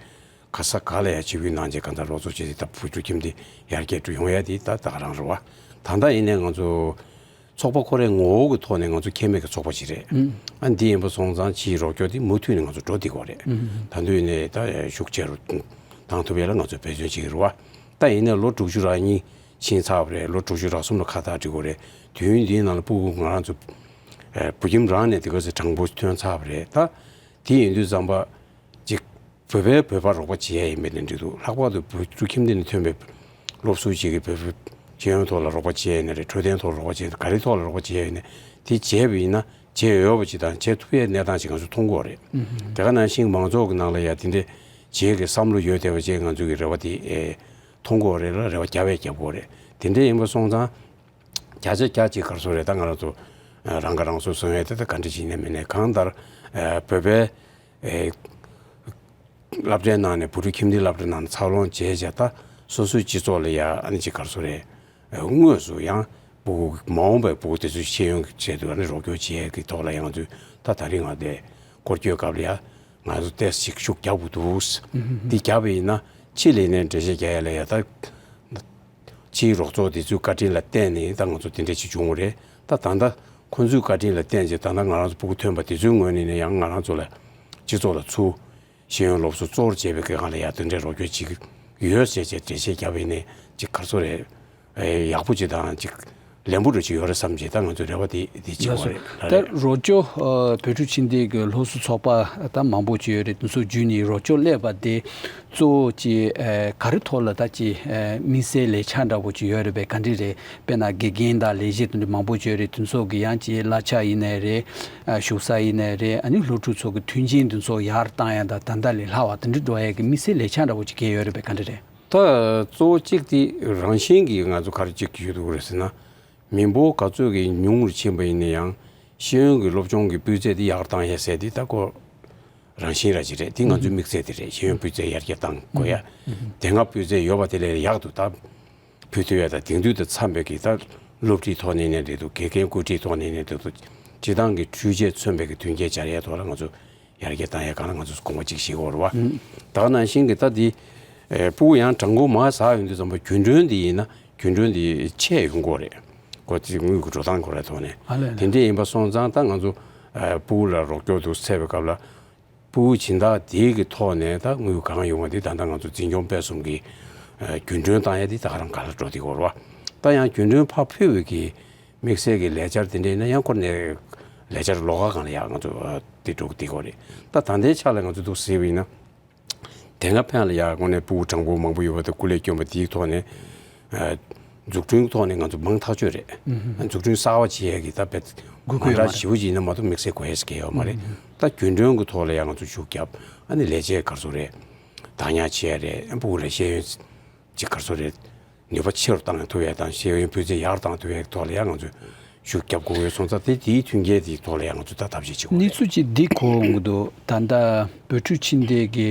ག་ས་ག་ལ་ཡ་ཕྱི་གུའི་ནང་ཆེ་ག་འདྲ་རོགས་ཚོགས་བྱས་ཏེ་ད་བུ་ཕྲུག་ཁྱིམ་དེ་ཡར་རྒྱས་འགྲོ་ཡོང་ཡ་དེ་ད་ད་ག་རང་རེད་བ། ད་ལྟ་ཡིན་ནའི་ང་ཚོ་ཚོགས་པ་ཁོ་རའི་ངོ་བོ་གི་ཐོག་ནས་ང་ཚོ་ཁེ་མེད་ཀྱི་ཚོགས་པ་ཞིག་རེད། ཨ་འདི་ཡིན་པ་སོང་ཙང་ཕྱིའི་རོགས་སྐྱོར་དེ་མུ་མཐུད་ནས་ང་ཚོ་འགྲོ་བསྡད་ཀྱི་ཡོད་རེད། ད་དུང་ནས་ད་ཤུགས་ཆེ་རུ་བཏང་ཐུབ་ཡས་ལ་ང་ཚོ་འབད་བརྩོན་བྱེད་ཀྱི་རེད་བ། ད་ཡིན་ནའི་ལོ་དྲུག་ཅུ་རེ་གཉིས་ཕྱིན་ཚར་བ་རེད། ལོ་དྲུག་ཅུ་རེ་གསུམ་ལ་ཁ་བཏགས་སྒྲིལ་དགོས་རེད། དུས་ཡུན་འདིའི་ནང་ལ་སྤུ་གུ་ང་རང་ཚོ་ཨེ་བུ་ཁྱིམ་རང་ནས་དེ་ག་ཚོད་གྲངས་འབོར་ཐོན་ཚར་བ་རེད། ད་དེ་ཡིན་དུས་ཙམ་པ་ཅིག་བོད་པས་བོད་པར་རོགས་པ་བྱེད་ཡ་ཡིན་པའི་ནས་འགྲིག་འདུག་ལྷག་པར་དུ་བོད་ཕྲུག་ཁྱིམ་སྡེ་ནས་ཐོན་པའི་སློབ་ཟུར་ཅིག་གིས་བོད་ཕྲུག་ཤེས་ཡོན་ཐོག་ལ་རོགས་པ་བྱེད་ཡ་ཡིན་ན་རེད། འཕྲོད་བསྟེན་ཐོག་ལ་རོགས་པ་བྱེད་ཡ་ཡིན་ན། ག་རེ་ཐོག་ལ་རོགས་པ་བྱེད་ཡ་ཡིན་ན་དེ་བྱས་པ་ཡིན་ན་བྱེད་འོས་པ་ཅིག་དང་བྱེད་ཐུབ་ཡའི་གནས་སྟངས་ཅིག་ང་ཚོ་མཐོང་གི་ཡོད་རེད། དེ་ག་ནང་བཞིན་མང་ཚོགས་ཀྱི་ནང་ལ་ཡ་དེ་འདྲའི་བྱེད་ཀྱི་བསམ་བློ་ཡོད་བསྡད་པ་ཅིག་ང་ཚོ་གི་རེ་བ་དེ་ཨེ་མཐོང་གི་ཡོད་རེད་ལ། རེ་བ་རྒྱབ་ཡ་རྒྱབ་དགོས་རེད། དེ་འདྲ་ཡིན་པ་སོང་ཙང་བརྒྱ་ཆ་བརྒྱ་ཅིག་ག་རེ་ཟེར་རེད། ད་ང་རང་ཚོ་ཨ་རང་ཁ་རང་གསོ་བཟོ་ཡས་དེ་ད་ག་འདྲ་ཞིག་ནས་མིན་ནས་གང་ལྟར་ཨ་བོད་པའི་ཨེ་སློབ་གྲྭའི་ནང་ནས་བོད་ཕྲུག་ཁྱིམ་སྡེའི་སློབ་གྲྭའི་ནང་ནས་འཚར་ལོངས་བྱས་བྱས་ད་སོ་སོའི་སྤྱི་ཚོགས་ལ་ཡ་ཨ་ནི་ཅིག་ག་རེ་ཟེར་རེད། ཨ་དངོས་སུ་ཡང་སྤུ་གུ་མ་འོངས་པའི་སྤུ་གུ་དེ་ཚོའི་ཤེས་ཡོན་གྱི་ཆེད་དུ་ཨ་ནི་རོགས་སྐྱོར་བྱེད་ཡས་ཀྱི་ཐོག་ལ་ཡང་ང་ཚོས་ད་ད་རིང་ང་དེ་སྐོར་སྐྱོད་སྐབས་ལ་ཡ་ང་ཚོ་ཏོག་ཙམ་ཤུགས་རྒྱག་དགོས་འདུག་འདི་རྒྱབ་པ་ཡིན་ན་ཕྱི་ལ་ནས་འགྲེལ་བཤད་རྒྱག་ཡ་ལ་ཡ་ད། ཕྱིའི་རོགས་ཚོགས་དེ་ཚོའི་བཀའ་དྲིན་ལ་བརྟེན་ནས་ད་ང་ཚོ་དེ་འདྲ་ཞིག་བྱུང་བ་རེད། ད་ད་ལྟ་ཁོང་ཚོའི་བཀའ་དྲིན་ལ་བརྟེན་བྱས་ད་ལྟ་ང་རང་ཚོ་སྤུ་གུ་ཐོན་པ་དེ་ཚོའི་ངོས་ནས་ནི་ཡང་ང་རང་ཚོ་ལ་སྤྱི་ཚོགས་ལ་ཚུར་ཤེས་ཡོན་སློབ་གསོ་གཙོ་བོར་བྱས་པའི་སྒང་ལ་ཡ་དེ་འདྲའི་རོགས་སྐྱོར་ཅིག་ཡོད་ཟེར་བྱས་འགྲེལ་བཤད་བརྒྱབ་པ་ཡིན་ནའི་ཅིག་ག་རེ་ཟེར་རེད། ཨེ་ཡག་པོ་ཅིག་དང་ཅིག་ལན་པོ་འདྲ་ཅིག་ཡོད་རེད་བསམ་བྱས་ད་ང་ཚོའི་རེ་བ་དེ་དེ་བྱེད་ཀྱི་ཡོད་རེད། ལགས་སོ། ད་རོགས་སྐྱོར་ཨ་བོད་ཕྲུག་ཆིག་སྟོང་གི་སློབ་གསོ་ཚོགས་པ་ད་མང་པོ་ཅིག་ཡོད་རེད། དེ་ཚོ་བརྒྱུད་ནས་རོགས་སྐྱོར་སླེབས་པ་དེ། གཙོ་བོ་ཅིག་ཨ་ག་རེ་ཐོག་ལ་ད་ཅིག་ཨ་དམིགས་བསལ་ལས་འཆར་འདྲ་བོ་ཅིག་ཡོད་རེད་པས། ག་འདྲ་རེད། དཔེར་ན་དགེ་རྒན་དང་ལས་བྱེད་དེ་འདྲ་མང་པོ་ཅིག་ཡོད་རེད། དེ་ཚོ་གི་ཡང་ཅིག་གླ་ཆ་ཡིན་ནའི་རེད། ཨ་བཞུགས་ས་ཡིན་ནའི་རེད། ཨ་ནི་སློབ་ཕྲུག་ཚོ་གི་མཐུན་རྐྱེན་དེ་ཚོ་ཡར་བཏང་ཡ་དང་ད་ལྟ་ལས་སླ་བ་དེ་འདྲ་འགྲོ་ཡ་གི་དམིགས་བསལ་ལས་འཆར་འདྲ་བོ་ཅིག་གལ་ཡོད་རེད་པས། ག་འདྲ་རེད། ད་གཙོ་བོ་གཅིག་དེ་རང་བཞིན་གྱིས་ང་ཚོ་ག་རེ་གཅིག་ཞུ་འདུག་རེད་ཟེར་ན། མི་འབོར་ག་ཚོད་ཀྱི་ཉུང་རུ་ཕྱིན་པ་ཡིན་ན་ཡང་ཤེས་ཡོན་གྱི་སློབ་སྦྱོང་གི་སྤུས་ཚད་དེ་ཡར་བཏང་ཡས་ཟེར་དེ་ད་ཁོ་རང་བཞིན་ར་ཅིག་རེད། དེ་ང་ཚོའི་དམིགས་ཚད་དེ་རེད། ཤེས་ཡོན་སྤུས་ཚད་ཡར་རྒྱས་བཏང་དགོས་ཡ། དེ་སྔ་སྤུས་ཚད་ཡོད་པ་དེ་ལས་ཡག་ཏུ་ད་ཕུལ་ཐུབ་ཡ་དང་དེང་དུས་དང་འཚམ་པའི་གི་ད་སློབ་ཁྲིད་ཐོག་ནས་ནས་རེད་འདུག་དགེ་རྒན་བཀོད་ཁྲིད་ཐོག་ནས་ནས་རེད་འདུག་སྤྱིར་བཏང་གི་འཕྲུལ་ཆས་མཚོན་པའི་གི་མཐུན་རྐྱེན་སྦྱར་ཡ་ཐོག་ལ་ང་ཚོ་ཡར་རྒྱས་བཏང་ཡ་སྒང་ལ་ང་ཚོས་དགོངས་པ་གཅིག་བཞེས་དགོས་རེད་བ། ད་ག་ནང་བཞིན་གྱི་ད་འདི་ཨེ་སྤུ་གུ་ཡང་གྲངས་འབོར་མར་ཟག་ཡོང་དུས་ཙམ་པ་རྒྱུན་གྲོན་འདི་ཡིན་ན་རྒྱུན་གྲོན་འདི་ཆད་ཡོང་གི་རེད། ཁོ་ཚོའི་དངུལ་གྱི་འགྲོ་སྟངས་ཁོ་རའི་ཐོག་ནས། ཨ་ལས་ལས། དེ་འདྲ་ཡིན་པ་སོང་ཙང་ད་ང་ཚོ་ཨེ་སྤུ་གུ་ལ་རོགས་སྐྱོར་འདུག་ཟེར་བའི་སྐབས་ལ་སྤུ་གུ་སྦྱིན་བདག་དེའི་གི་ཐོག་ནས་ད་དངུལ་གང་ཡོང་བ་འདི་ད་ལྟ་ང་ཚོ་འཛིན་སྐྱོང་སྤེལ་གསུམ་གྱི་ཨེ་རྒྱུན་གྲོན་བཏང་ཡ་འདི་ད་ག་རང་ག་ལ་འགྲོ་བསྡད་ཀྱི་ཡོད་རེད་བ། ད་ཡང་རྒྱུན་གྲོན་ཕར་ཕུལ་བའི་གི་དམིགས་བསལ་གྱི་ལས་འཆར་དེ་འདྲ་ཡིན་ན་ཡང་ཁོ་ནས་ལས་འཆར་ལོགས་ཀ་སྒང་ལ་ཡང་ང་ཚོ་ཨ་དེ་འགྲོ་གི་དེ་གོ་རེད། ད་ད་ལྟའི་ཆ་ལ་ང་ཚོ་འདུག་ཟེར་བ་ཡིན་ན་དེ་སྔ་ཕན་ལ་ཡང་དངོས་གནས་སྤུ་གུ་གྲངས་འབོར་མང་པོ་ཡོད་པ་དང་སྐུ་ལས་བསྐྱོན་པ་དེའི་ཐོག་ནས་ཨ་འཛུགས་སྐྲུན་ཐོག་ནས་ང་ཚོ་མང་ཐག་ཆོད་རེད། ཨ་འཛུགས་སྐྲུན་གསར་བ་བྱེད་ཡས་ཀྱི་ད་བེད་དགོས་མཁོ་མང་ཡོད་དྲགས་མ་རེད། ཞེ་པོ་ཅིག་ཡིན་ན་མ་གཏོགས་དམིགས་བསལ་དགོས་ཡས་ཀྱི་ཡོད་མ་རེད། ད་རྒྱུན་གྲོན་གྱི་ཐོག་ལ་ཡང་ང་ཚོ་ཤུགས་རྒྱབ། ཨ་ནི་ལས་བྱེད་ག་རེ་ཟེར་རེད། བདག་ཉར་བྱེད་ཡས་རེད། ཨ་སྤུ་གུ་ལ་ཤེས་ཡོན་ཅིག་ག་རེ་ཟེར་རེད། ནུས་པ་ཆེ་རུ་བཏང་ཐུབ་ཡས་དང་ཤེས་ཡོན་སྤུས་ཚད་ཡར་བཏང་ཐུབ་ཡས་ཐོག་ལ་ཡང་ང་ཚོས་ཤུགས་རྒྱབ་དགོས་ཀྱི་ཡོད་སོང་ཙང་དེ་དེའི་མཐུན་རྐྱེན་དེའི་ཐོག་ལ་ཡང་ང་ཚོས་ད་ཐབས་ཤེས་བྱེད་དགོས་རེད། གནས་ཚུལ་ཅིག་འདི་གོ་འོང་གི་འདུག་ད་ལྟ་བོད་ཕྲུག་ཕྱི་འདེད་ཀྱི་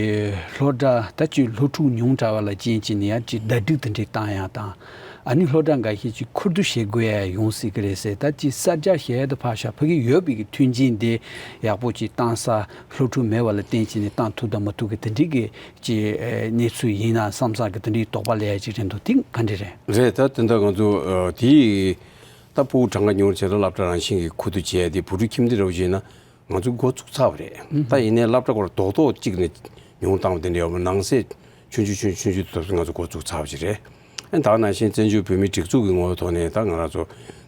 སློབ་གྲྭ་ད་ཅིག་སློབ་ཕྲུག་ཉུང་དྲགས་པ་ལ་རྐྱེན་བྱས་ནས་ཡང་ཅིག་ཟླ་སྒྲིལ་དེ་འདྲས་བཏང་ཡག་དང་། ཨ་ནི་སློབ་གྲྭ་འགའ་ཤས་ཅིག་ཁུ་བསྡུ་བྱེད་དགོས་ཡ་ཡོང་སྲིད་ཀྱི་རེད་ཟེར། ད་ཅིག་གསར་རྒྱག་བྱེད་ཡ་དང་ཕར་བཞག་ཕ་གི་ཡོད་པའི་གི་མཐུན་རྐྱེན་དེ་ཡག་པོ་ཅིག་བཏང་ས་སློབ་ཕྲུག་མེད་པ་ལ་བརྟེན་བྱས་ནས་བཏང་ཐུབ་དང་མ་ཐུབ་ཀྱི་དེ་འདྲས་ཀྱི་ཅིག་ཨེ་གནས་ཚུལ་ཡིན་ན་བསམ་བསམ་གྱི་དེ་འདྲའི་དོགས་པ་སླེབས་ཡ་ཅིག་རེད་འདུག་དེ་ག་འདྲ་རེད། རེད། ད་དེ་འདྲ་ང་ཚོ་ཨ་དེ་ད་སྤུ་གུ་གྲངས་ཀ་ཉུང་རུ་བྱས་ན་སློབ་གྲྭ་རང་བཞིན་གྱི་ཁུ་བསྡུ་བྱས་ཏེ་བུ་ཕྲུག་ཁྱིམ་སྡེ་འདྲ་བོ་བྱས་ན་ ང་ཚོ་འགོ་བཙུགས་ཚར་བ་རེད། ད་ཡིན་ནའི་སློབ་གྲྭ་སྐོར་རྡོག་རྡོག་གཅིག་ནས་ཉུང་བཏང་བ་དེ་འདྲ་ཡོད་མ། ནང་གསེས་ཆུང་ཆུང་ཆུང་ཆུང་ཆུང་དུ་ང་ཚོ་འགོ་བཙུགས་ཚར་བ་ཞིག་རེད། ཨ་ནི་ད་ག་ནང་བཞིན་བཙན་བྱོལ་བོད་མིའི་སྒྲིག་འཛུགས་ཀྱི་ངོ་བོའི་ཐོག་ནས་ད་ང་རང་ཚོ་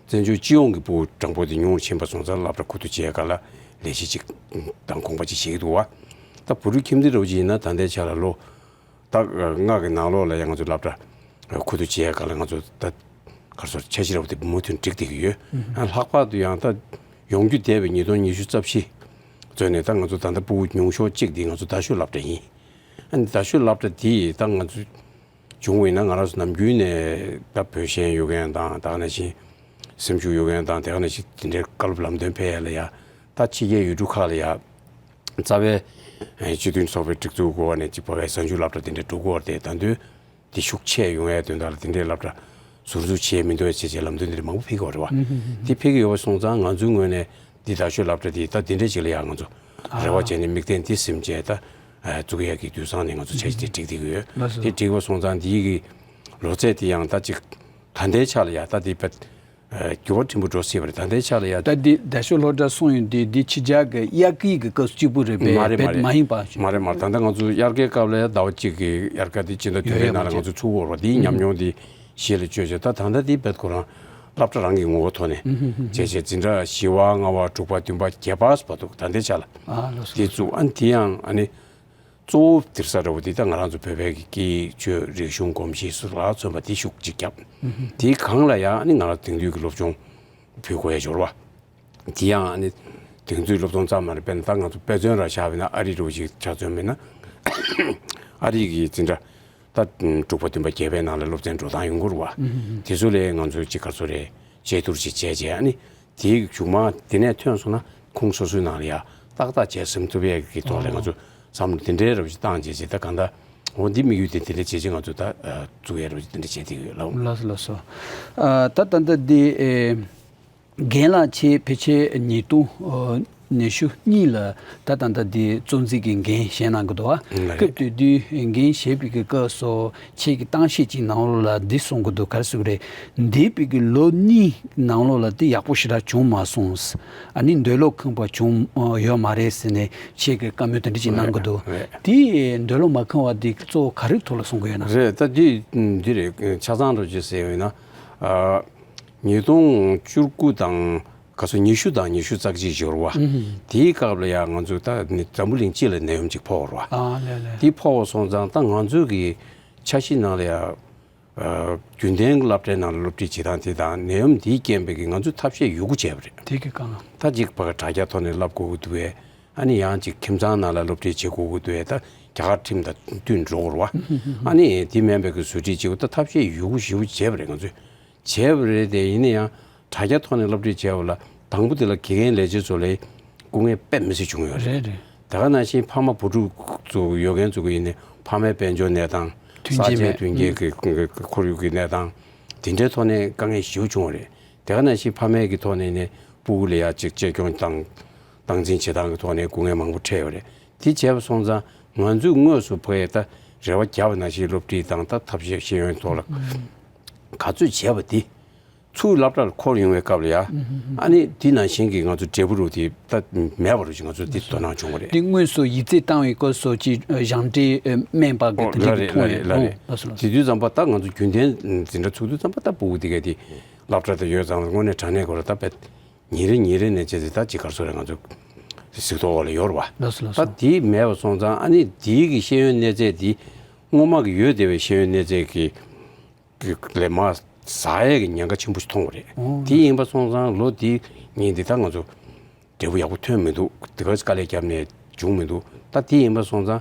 བཙན་བྱོལ་སྤྱི་ཡོངས་ཀྱི་ཕྲུ་གུ་གྲངས་འབོར་དེ་ཉུང་རུ་ཕྱིན་པ་སོང་ཙང་སློབ་གྲྭ་ཁུ་བསྡུ་བྱེད་ཡ་ག་ལ་ལས་གཞི་གཅིག་དང་དགོངས་པ་གཅིག་བཞེས་ཀྱི་འདུག་བ། ད་བུ་ཕྲུག་ཁྱིམ་སྡེ་འདྲ་བོ་ཅིག་ཡིན་ན་ད་ལྟའི་ཆ་ལ་ལོ་ད་ལྔ་གི་ནང་ལོགས་ལ་ཡང་ང་ཚོ་སློབ་གྲྭ་ཁུ་བསྡུ་བྱེད་ཡ་ག་ལ་ང་ཚོ་ད་ག་རེ་ཟེར། འཆར་གཞི་འདྲ་བོ་དེ་མུ་མཐུད་སྒྲིག་བསྡད་ཀྱི་ཡོད། ཨ་ལྷག་པར་དུ་ཡང་ད་ཡོང་རྒྱུ་འདས་པའི་ཉིས་སྟོང་ཉི་ཤུ་རྩ་བཞི་ཚུན་ནས་ད་ང་ཚོ་ད་ལྟ་ཕྲུ་གུ་ཉུང་ཤོས་གཅིག་དེ་ང་ཚོ་རྡ་ཤོད་སློབ་གྲྭ་ཡིན། ཨ་ནི་རྡ་ཤོད་སློབ་གྲྭ་དེ་ད་ང་ཚོ་བྱུང་བ་ཡིན་ན་ང་རང་ཚོ་ནམ་རྒྱུན་ནས་ད་བོད་ཞེན་ཡོད་མཁན་དང་། ད་ག་ནང་བཞིན་སེམས་ཤུགས་ཡོད་མཁན་དང་། ད་ག་ནང་བཞིན་དེ་འདྲའི་བཀའ་སློབ་ལམ་སྟོན་ཕེབས་ཡ་ལ་ཡ་ད་ཕྱི་རྒྱལ་ཡུལ་གྲུ་ཁག་ལ་ཡ་རྩ་བའི་ཨེ་སྤྱི་མཐུན་ཚོགས་པའི་སྒྲིག་འཛུགས་སྒོ་ནས་ཅིག་བོད་པའི་གཟའ་མཇུག་སློབ་གྲྭ་དེ་འདྲ་འགྲོ་གི་ཡོད་རེད་དེ། ད་དུང་དེ་ཤུགས་ཆེ་ཡོང་ཡའི་དོན་དག་ལ་དེ་འདྲའི་སློབ་གྲྭ་ཟུར་འཛུགས་བྱེད་མི་འདུག་ཅེས་བྱས་ལམ་སྟོན་དེ་འདྲ་མང་པོ་ཕེབས་ཀྱི་ཡོད་རེད་བ། དེ་ཕེབས་ཀྱི་ཡོད་པ་སོང་ཙང་ང་ཚོའི་ངོས་ནས་འདི་རྡ་ཤོད་སློབ་གྲྭ་དེ་ད་དེ་འདྲ་ཅིག་ལ་ཡང་ང་ཚོ་རེ་བ་བྱས་ནས་དམིགས་རྟེན་འདི་ཟིན་བྱས་ད་ཨ་བཙུགས་ཡག་གི་དུས་བཟང་ནས་ང་ཚོ་འཆར་གཞི་དེ་བསྒྲིགས་བསྡད་ཀྱི་ཡོད། ལགས་སོ། དེ་བསྒྲིགས་པ་སོང་ཙང་འདིའི་གི་ལོ་ཚད་དེ་ཡང་ད་ཅིག་ད་ལྟའི་ཆ་ལ་ཡ་ད་དེ་བེད་ཨ་འགྱུར་བ་ཕྲན་བུ་འགྲོ་སྲིད་པ་རེད། ད་ལྟའི་ཆ་ལ་ཡ། ད་འདི་རྡ་ཤོད་སློབ་གྲྭ་གསུངས་ཡོད་དེ་འདི་ཕྱི་རྒྱལ་གྱི་དབྱར་ཁའི་གི་སྐབས་སུ་གཅིག་པུ་རེད་པས། མ་རེད། མ་བེད་རེད། མ་ཡིན་པ་ཞིག་མ་རེད། མ་རེད། ད་ལྟ་ང་ཚོ་དབྱར་ཁའི་སྐབས་ལ་ཡ་ཟླ་བ་གཅིག་གི་དབྱར་ཁ་དེ་སྤྱི་ཟླ་བདུན་པའི་ནང་ལ་ང་ཚོ་ཚུགས་ཡོད་རེད་བ། དེའི་ཉམས་མྱོང་དེ་གཞི་ལ་བཅོལ་བྱས་ད་ད་ལྟ་དེ་བེད་ཁོ་རང་སློབ་གྲྭ་རང་གི་ངོ་བོ་ཐོག་ནས་བྱས་བྱས་འཛིན་གྲྭ་བཞི་པ་ལྔ་པ་དྲུག་པ་བདུན་པ་བརྒྱད་པ་བར་དུ་ད་ལྟའི་ཆ་ལ། ཨ་ལགས་སོ། དེ་བཙུགས། ཨ་ནི་དེ་ཡང་ཨ་ནི། གཙོ་བོ་སྡིར་ས་འདྲ་བོ་དེ་ད་ང་རང་ཚོ་བོད་པའི་གི་སྐད་ཡིག་ཆོས་རིག་གཞུང་གོམས་གཤིས་སུ་ལ་མཚོན་པ་དེ་ཤུགས་གཅིག་བརྒྱབ། དེའི་སྒང་ལ་ཡང་ཨ་ནི་ང་རང་དེང་དུས་ཀྱི་སློབ་སྦྱོང་ཕུལ་དགོས་ཡ་འབྱོར་བ། དེ་ཡང་ཨ་ནི་དེང་དུས་སློབ་སྦྱོང་ཙམ་མ་རེད། དཔེར་ན་ད་ང་ཚོ་དཔེ་མཚོན་ར་བཞག་པ་ཡིན་ན་ཨ་རི་འདྲ་བོ་ཞིག་ཆ་མཚོན་པ་ཡིན་ན་ཨ་རི་གི་འཛིན་གྲྭ་ད་དྲུག་པ་བདུན་པ་བརྒྱད་པའི་ནང་ལ་སློབ་ཚན་འགྲོ་སྟངས་ཡོང་གི་རེད་བ། དེ་ཚོ་ལས་ང་ཚོ་ཅིག་ག་ཚོད་རེད་དཔྱད་བསྡུར་ཅིག་བྱས་རྗེས་ཨ་ནི། དེའི་མཇུག་མ་དེ་ནས་ཐོན་སོང་ན་ཁོང་སོ་སོའི་ནང་ལ་ཡ་ཏག་ཏག་བྱས་ཟིན་ཐུབ་ཡས་ཀྱི་ཐོག་ལ་ང་ཚོ་བསམ་བློ་དེ་འདྲའི་རབ་ཅིག་བཏང་བྱས་བྱས་ད་གང་ལྟར་འོ་འདི་དམིགས་ཡུལ་དེ་དེ་འདྲ་བྱས་བྱས་ང་ཚོ་ད་བཙུགས་ཡས་རབ་ཅིག་དེ་འདྲ་བྱས་བསྡད་ཡོད་ལགས། ལགས་སོ་ལགས་སོ། ད་ད་ལྟ་འདི་རྒན་ལགས་ཁྱེད་ཕལ་ཆེར་ཉིས་སྟོང་ཉི་ཤུ་གཉིས་ལ་ད་ད་ལྟ་འདི་གཙོ་འཛིན་གྱི་འགན་བཞེས་གནང་གི་འདུག་བ། ལགས་རེད། སྐབས་དེ་དུས་འགན་བཞེས་པའི་གི་སྐབས་སུ་ཁྱེད་ཀྱི་གཏམ་བཤད་ཅིག་ནང་ལོགས་ལ་འདི་གསུང་གི་འདུག་ག་རེ་ཟེར་གི་རེད། འདས་པའི་གི་ལོ་གཉིས་ནང་ལོགས་ལ་དེ་ཡག་པོ་ཞེ་དྲག་བྱུང་མ་སོང་། ཨ་ནི་འདོད་བློ་ཁེངས་པ་བྱུང་ཡོད་མ་རེད་ཟེར་ནས་ཁྱེད་ཀྱིས་བཀའ་མོལ་དེ་འདྲ་ཅིག་གནང་གི་འདུག་རེད། དེ་འདོད་བློ་མ་ཁེངས་པ་དེ་གཙོ་བོ་ག་རེའི་ཐོག་ལ་གསུང་གི་ཡོད་ན། རེད། ད་དེ་འདི་རེད། ཆ་ཚང་འགྲོ་ཅིག་ཟེར་ཡོད་ན། ཨ་ཉིས་སྟོང་བཅུ་དགུ་དང་ག་ཚོད་ཉི་ཤུ་དང་ཉི་ཤུ་རྩ་གཅིག་འབྱོར་བ། དེའི་སྐབས་ལ་ཡང་ང་ཚོ་ད་ནི་འཛམ་བུ་གླིང་སྤྱི་ལ་ནད་ཡམས་ཅིག་ཕོག་ར་བ། ཨ་ལས་ལས། དེ་ཕོག་པ་སོང་ཙང་ད་ང་ཚོ་གི་འཆར་གཞི་ནང་ལ་ཡང་། ཨ་རྒྱུན་ལྡན་གྱི་སློབ་གྲྭའི་ནང་ལ་སློབ་ཁྲིད་བྱེད་སྟངས་དེ་དང་ནད་ཡམས་དེའི་རྐྱེན་པས་ཀྱི་ང་ཚོས་ཐབས་ཤེས་ཡོད་རྒུ་བྱས་པ་རེད། དེ་གི་གང་། ད་ཅིག་ཕ་གི་དྲ་རྒྱ་ཐོག་ནས་བསླབ་དགོས་ཀྱི་འདུག་བས། ཨ་ནི་ཡང་ཅིག་ཁྱིམ་ཚང་ནང་ལ་སློབ་ཁྲིད་བྱེད་དགོས་ཀྱི་འདུག་བས། ད་རྒྱ་གར་ཁྲིམས་དང་བསྟུན་འགྲོ་དགོས་རེད་བ། ཨ་ནི་དེ་མིན་པའི་གི་བཟོ་ཁྲིད་བྱེད་དགོས། ད་ཐབས་ཤེས་ཡོད་རྒུ་ཞེ་པོ་བྱས་པ་རེད། ང་ཚོས་བྱས་པ་རེད་དེ། ཡིན་ན་ཡང་དྲ་རྒྱ་ཐོག་ནས་སློབ་ཁྲིད་བྱས་པ་ལ་དང་པོ་དེ་ལ་དགེ་རྒན་ལས་བྱེད་ཚོ་ལ་སྐུ་ངལ་དཔེ་མི་སྲིད་བྱུང་ཡོད་རེད། རེད་རེད། དེ་ག་ནང་བཞིན་ཕ་མ་བུ་ཕྲུག་ཚོ་ཡོད་མཁན་ཚོ་གི་ཡིན་ནའི་ཕ་མའི་དཔལ་འབྱོར་གནས་སྟངས། མཐུན་རྐྱེན་ས་ཆའི་མེད། མཐུན་རྐྱེན་གྱི་ཁོར་ཡུག་གི་གནས་སྟངས་དེ་འདྲའི་ཐོག་ནས་དཀའ་ངལ་ཞེ་པོ་བྱུང་བ་རེད། དེ་ག་ནང་བཞིན་ཕ་མའི་གི་ཐོག་ནས་ནི་སྤུ་གུ་ལ་ཡ་ཅིག་གཅེས་སྐྱོང་དང་སྟངས་འཛིན་བྱེད་སྟངས་ཀྱི་ཐོག་ནས་སྐུ་ངལ་མང་པོ་འཕྲད་ཡོད་རེད། དེ་བྱས་པ་སོང་ཙང་ང་ཚོས་དངོས་སུ་ཕ་གིར་ད་རེ་བ་བརྒྱབ་པ་ནང་བཞིན་སློབ་ཁྲིད་དང་ད་ཐབས་ཤེས་ཤེས་ཡོན་ཐོག་ལ་ག་ཚོད་བྱས་པ་དེ། ཚུར་སློབ་གྲྭར་འཁོར་ཡོང་བའི་སྐབས་ལ་ཡ། ཨ་ནི་དེ་ནང་བཞིན་གྱི་ང་ཚོ་འབྲས་བུ་རུ་དེ་ད་མེད་པ་རུ་ཅིག་ང་ཚོ་དེ་དོ་སྣང་བྱུང་བ་རེད། དེ་དངོས་སུ་ཡིག་ཚད་བཏང་བའི་སྐབས་སུ་ཅིག་ཞང་འབྲས་སྨན་པ་གི་ཨོ་དེ་ལ་འདྲ་རེད་མཐོང་ལ་ཡོད། རེད་ལ་རེད། ཨོ་ལགས་སོ་ལགས་སོ། དེ་དུས་ཙམ་པ་ད་ང་ཚོ་རྒྱུན་ལྡན་འཛིན་གྲྭ་ཚུགས་དུས་ཙམ་པ་ད་སྤུ་གུ་དེ་གས་དེ་སློབ་གྲྭ་དེ་ཡོད་ཙང་དངོས་གནས་དྲང་གནས་གོ་ར་ད་དཔེ་ཉིན་རེ་ཉིན་རེ་ནས་བྱས་ཏེ་ད་ཅིག་ག་རེ་ཟེར་རེད། ང་ཚོ་གཟིགས་རྟོག་འོག་ལ་ཡོད་རེད་བ། ལགས་སོ་ལགས་སོ། ད་དེ་མེད་པ་སོང་ཙང་ཨ་ནི་དེའི་གི་ཤེས་ཡོན་གནས་ཚད་དེ་སྔོན་མ་གི་ཡོད་བསྡད་པའི་ཤེས་ཡོན་གནས་ཚད་ཀྱི་གི་ལས་མ་ཟ་ཡས་ཀྱི་ཉེན་ཁ་ཆེན་པོ་ཞིག་མཐོང་བ་རེད། ཨོ། དེ་ཡིན་པ་སོང་ཙང་ལོ་འདི་གཉིས་འདི་ད་ང་ཚོ་འབྲས་བུ་ཡག་པོ་ཐོན་མི་འདུག་དེ་ག་དཀའ་ལས་བརྒྱབ་ནས་བྱུང་མི་འདུག་ད་དེ་ཡིན་པ་སོང་ཙང་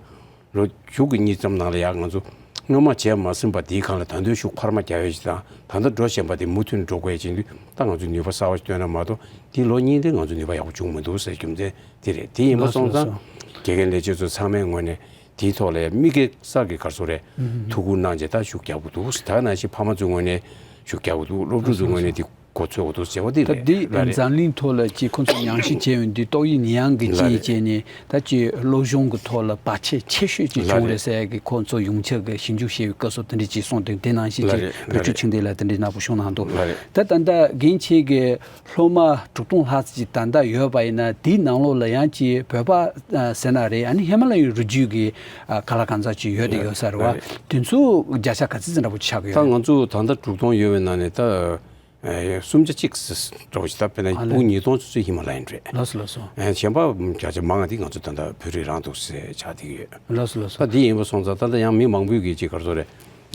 ལོ་མཇུག་གི་གཉིས་ཙམ་ནང་ལ་ཡང་ང་ཚོ་སྔོན་མ་བྱས་མ་ཟིན་པ་དེའི་སྒང་ལ་ད་དུང་ཤུགས་འཕར་མ་རྒྱག་ཡས་ཅིག་དང་། ད་ལྟ་འགྲོ་བཞིན་པ་དེ་མུ་མཐུད་འགྲོ་དགོས་ཡས་ཅིག་འདུག་ད་ང་ཚོས་ནུས་པ་གསར་པ་ཞིག་བཏོན་ན་མ་གཏོགས་དེ་ལོ་གཉིས་འདི་ང་ཚོ་ནུས་པ་ཡག་པོ་བྱུང་མི་འདུག་ཟེར་རྒྱུ་མཚན་དེ་རེད། དེ་ཡིན་པ་སོང་ཙང་དགེ་རྒན་ལས་བྱེད་ཚོ་ཚང་མའི་ངོས་ནས། དེའི་ཐོག་ལ་མི་སྒེར་གསར་གྱི་ག་རེ་ཟེར་རེད། ཐུགས་ཁུར་གནང་བྱས་ད་ཤུགས་རྒྱག་དགོས་འདུག་ད་ནང་བཞིན་ཕ་མ་ཚོའི་ངོས་ནས་ཤུགས་རྒྱག་དགོས་འདུག་སློབ་ཕྲུག་ཚོའི་ངོས་ནས་དེ་ གོ་ཚོད་འོ་དུ་ཟེར་བ་དེ་ད་རེད། འདི་ལ་རེད། འཛམ་གླིང་ཐོག་ལ་ཅིག་ཁོང་ཚོ་ཉམས་ཞིབ་བྱས་ཡོང་དུས་ཏོག་དབྱིབས་ནད་ཡམས་ཀྱི་ལ་རྐྱེན་རེད། བྱས་ནས་ད་ཅིག་སློབ་སྦྱོང་གི་ཐོག་ལ་བར་ཆད་ཆེ་ཤོས་ཅིག་ལ་བྱུང་རེད། རེད་ཟེར་གི་ཁོང་ཚོ་ཡོངས་ཁྱབ་ཀྱི་ཞིབ་འཇུག་བྱས་པའི་སྐབས་སུ་དེ་འདྲ་ཅིག་གསུངས་འདུག་དེ་ནང་བཞིན་ལ་ཅིག་རེད། བོད་ལ་ཕྱོགས་རེད། ཕྱི་འདི་ལ་དེ་འདྲའི་ནག་པོ་བྱུང་གནང་འདུག་ལ་རེད། ད་ད་ལྟ་རྒན་ཁྱེད་ཀྱི་སློབ་མ་དྲུག་སྟོང་ལྷག་ཙམ་ཅིག་ད་ལྟ་ཡོད་པ་ཡིན་ན་དེའི་ནང་ལོགས་ལ་ཡང་ཅིག་བོད་པ་ཟེར་ན་རེད། ཨ་ནི་ཧི་མ་ལ་ཡའི་རི་རྒྱུད་ཀྱི་ག་ལ་གང་ཟག་ཅིག་ཡོད་དེ་ཡོད་ས་རེད་བ། རེད། དེ་ཚོ་བརྒྱ་ཆ་ག་ཚོད་ཙམ་འདྲ་པོ་ཆགས་ཀྱི་ད་ཡོད་རེད། ང་ཚོ་ད་ལྟ་དྲུག་སྟོང་ཡོད་པའི་ནང་ནས་ད། ཨེ། སུམ་ཆ་གཅིག་འདྲ་བོ་ཞིག་ད་དཔེར་ན་ཨ་ལས། སྤུ་གུ་ཉིས་སྟོང་ཚོ་ཚོ་ཧི་མ་ལ་ཡན་རེད། ལགས་སོ་ལགས་སོ། ཨེ། གཞན་པ་བརྒྱ་ཆ་མང་བ་དེ་ང་ཚོ་ད་ལྟ་བོད་རིགས་རང་འདུག་ཟེར་ཆགས་བསྡད་ཀྱི་ཡོད། ལགས་སོ་ལགས་སོ། ད་འདི་ཡིན་པ་སོང་ཙང་ད་ལྟ་ཡང་མི་མང་པོས་ཀྱི་ཅིག་ག་རེ་ཟེར་རེད།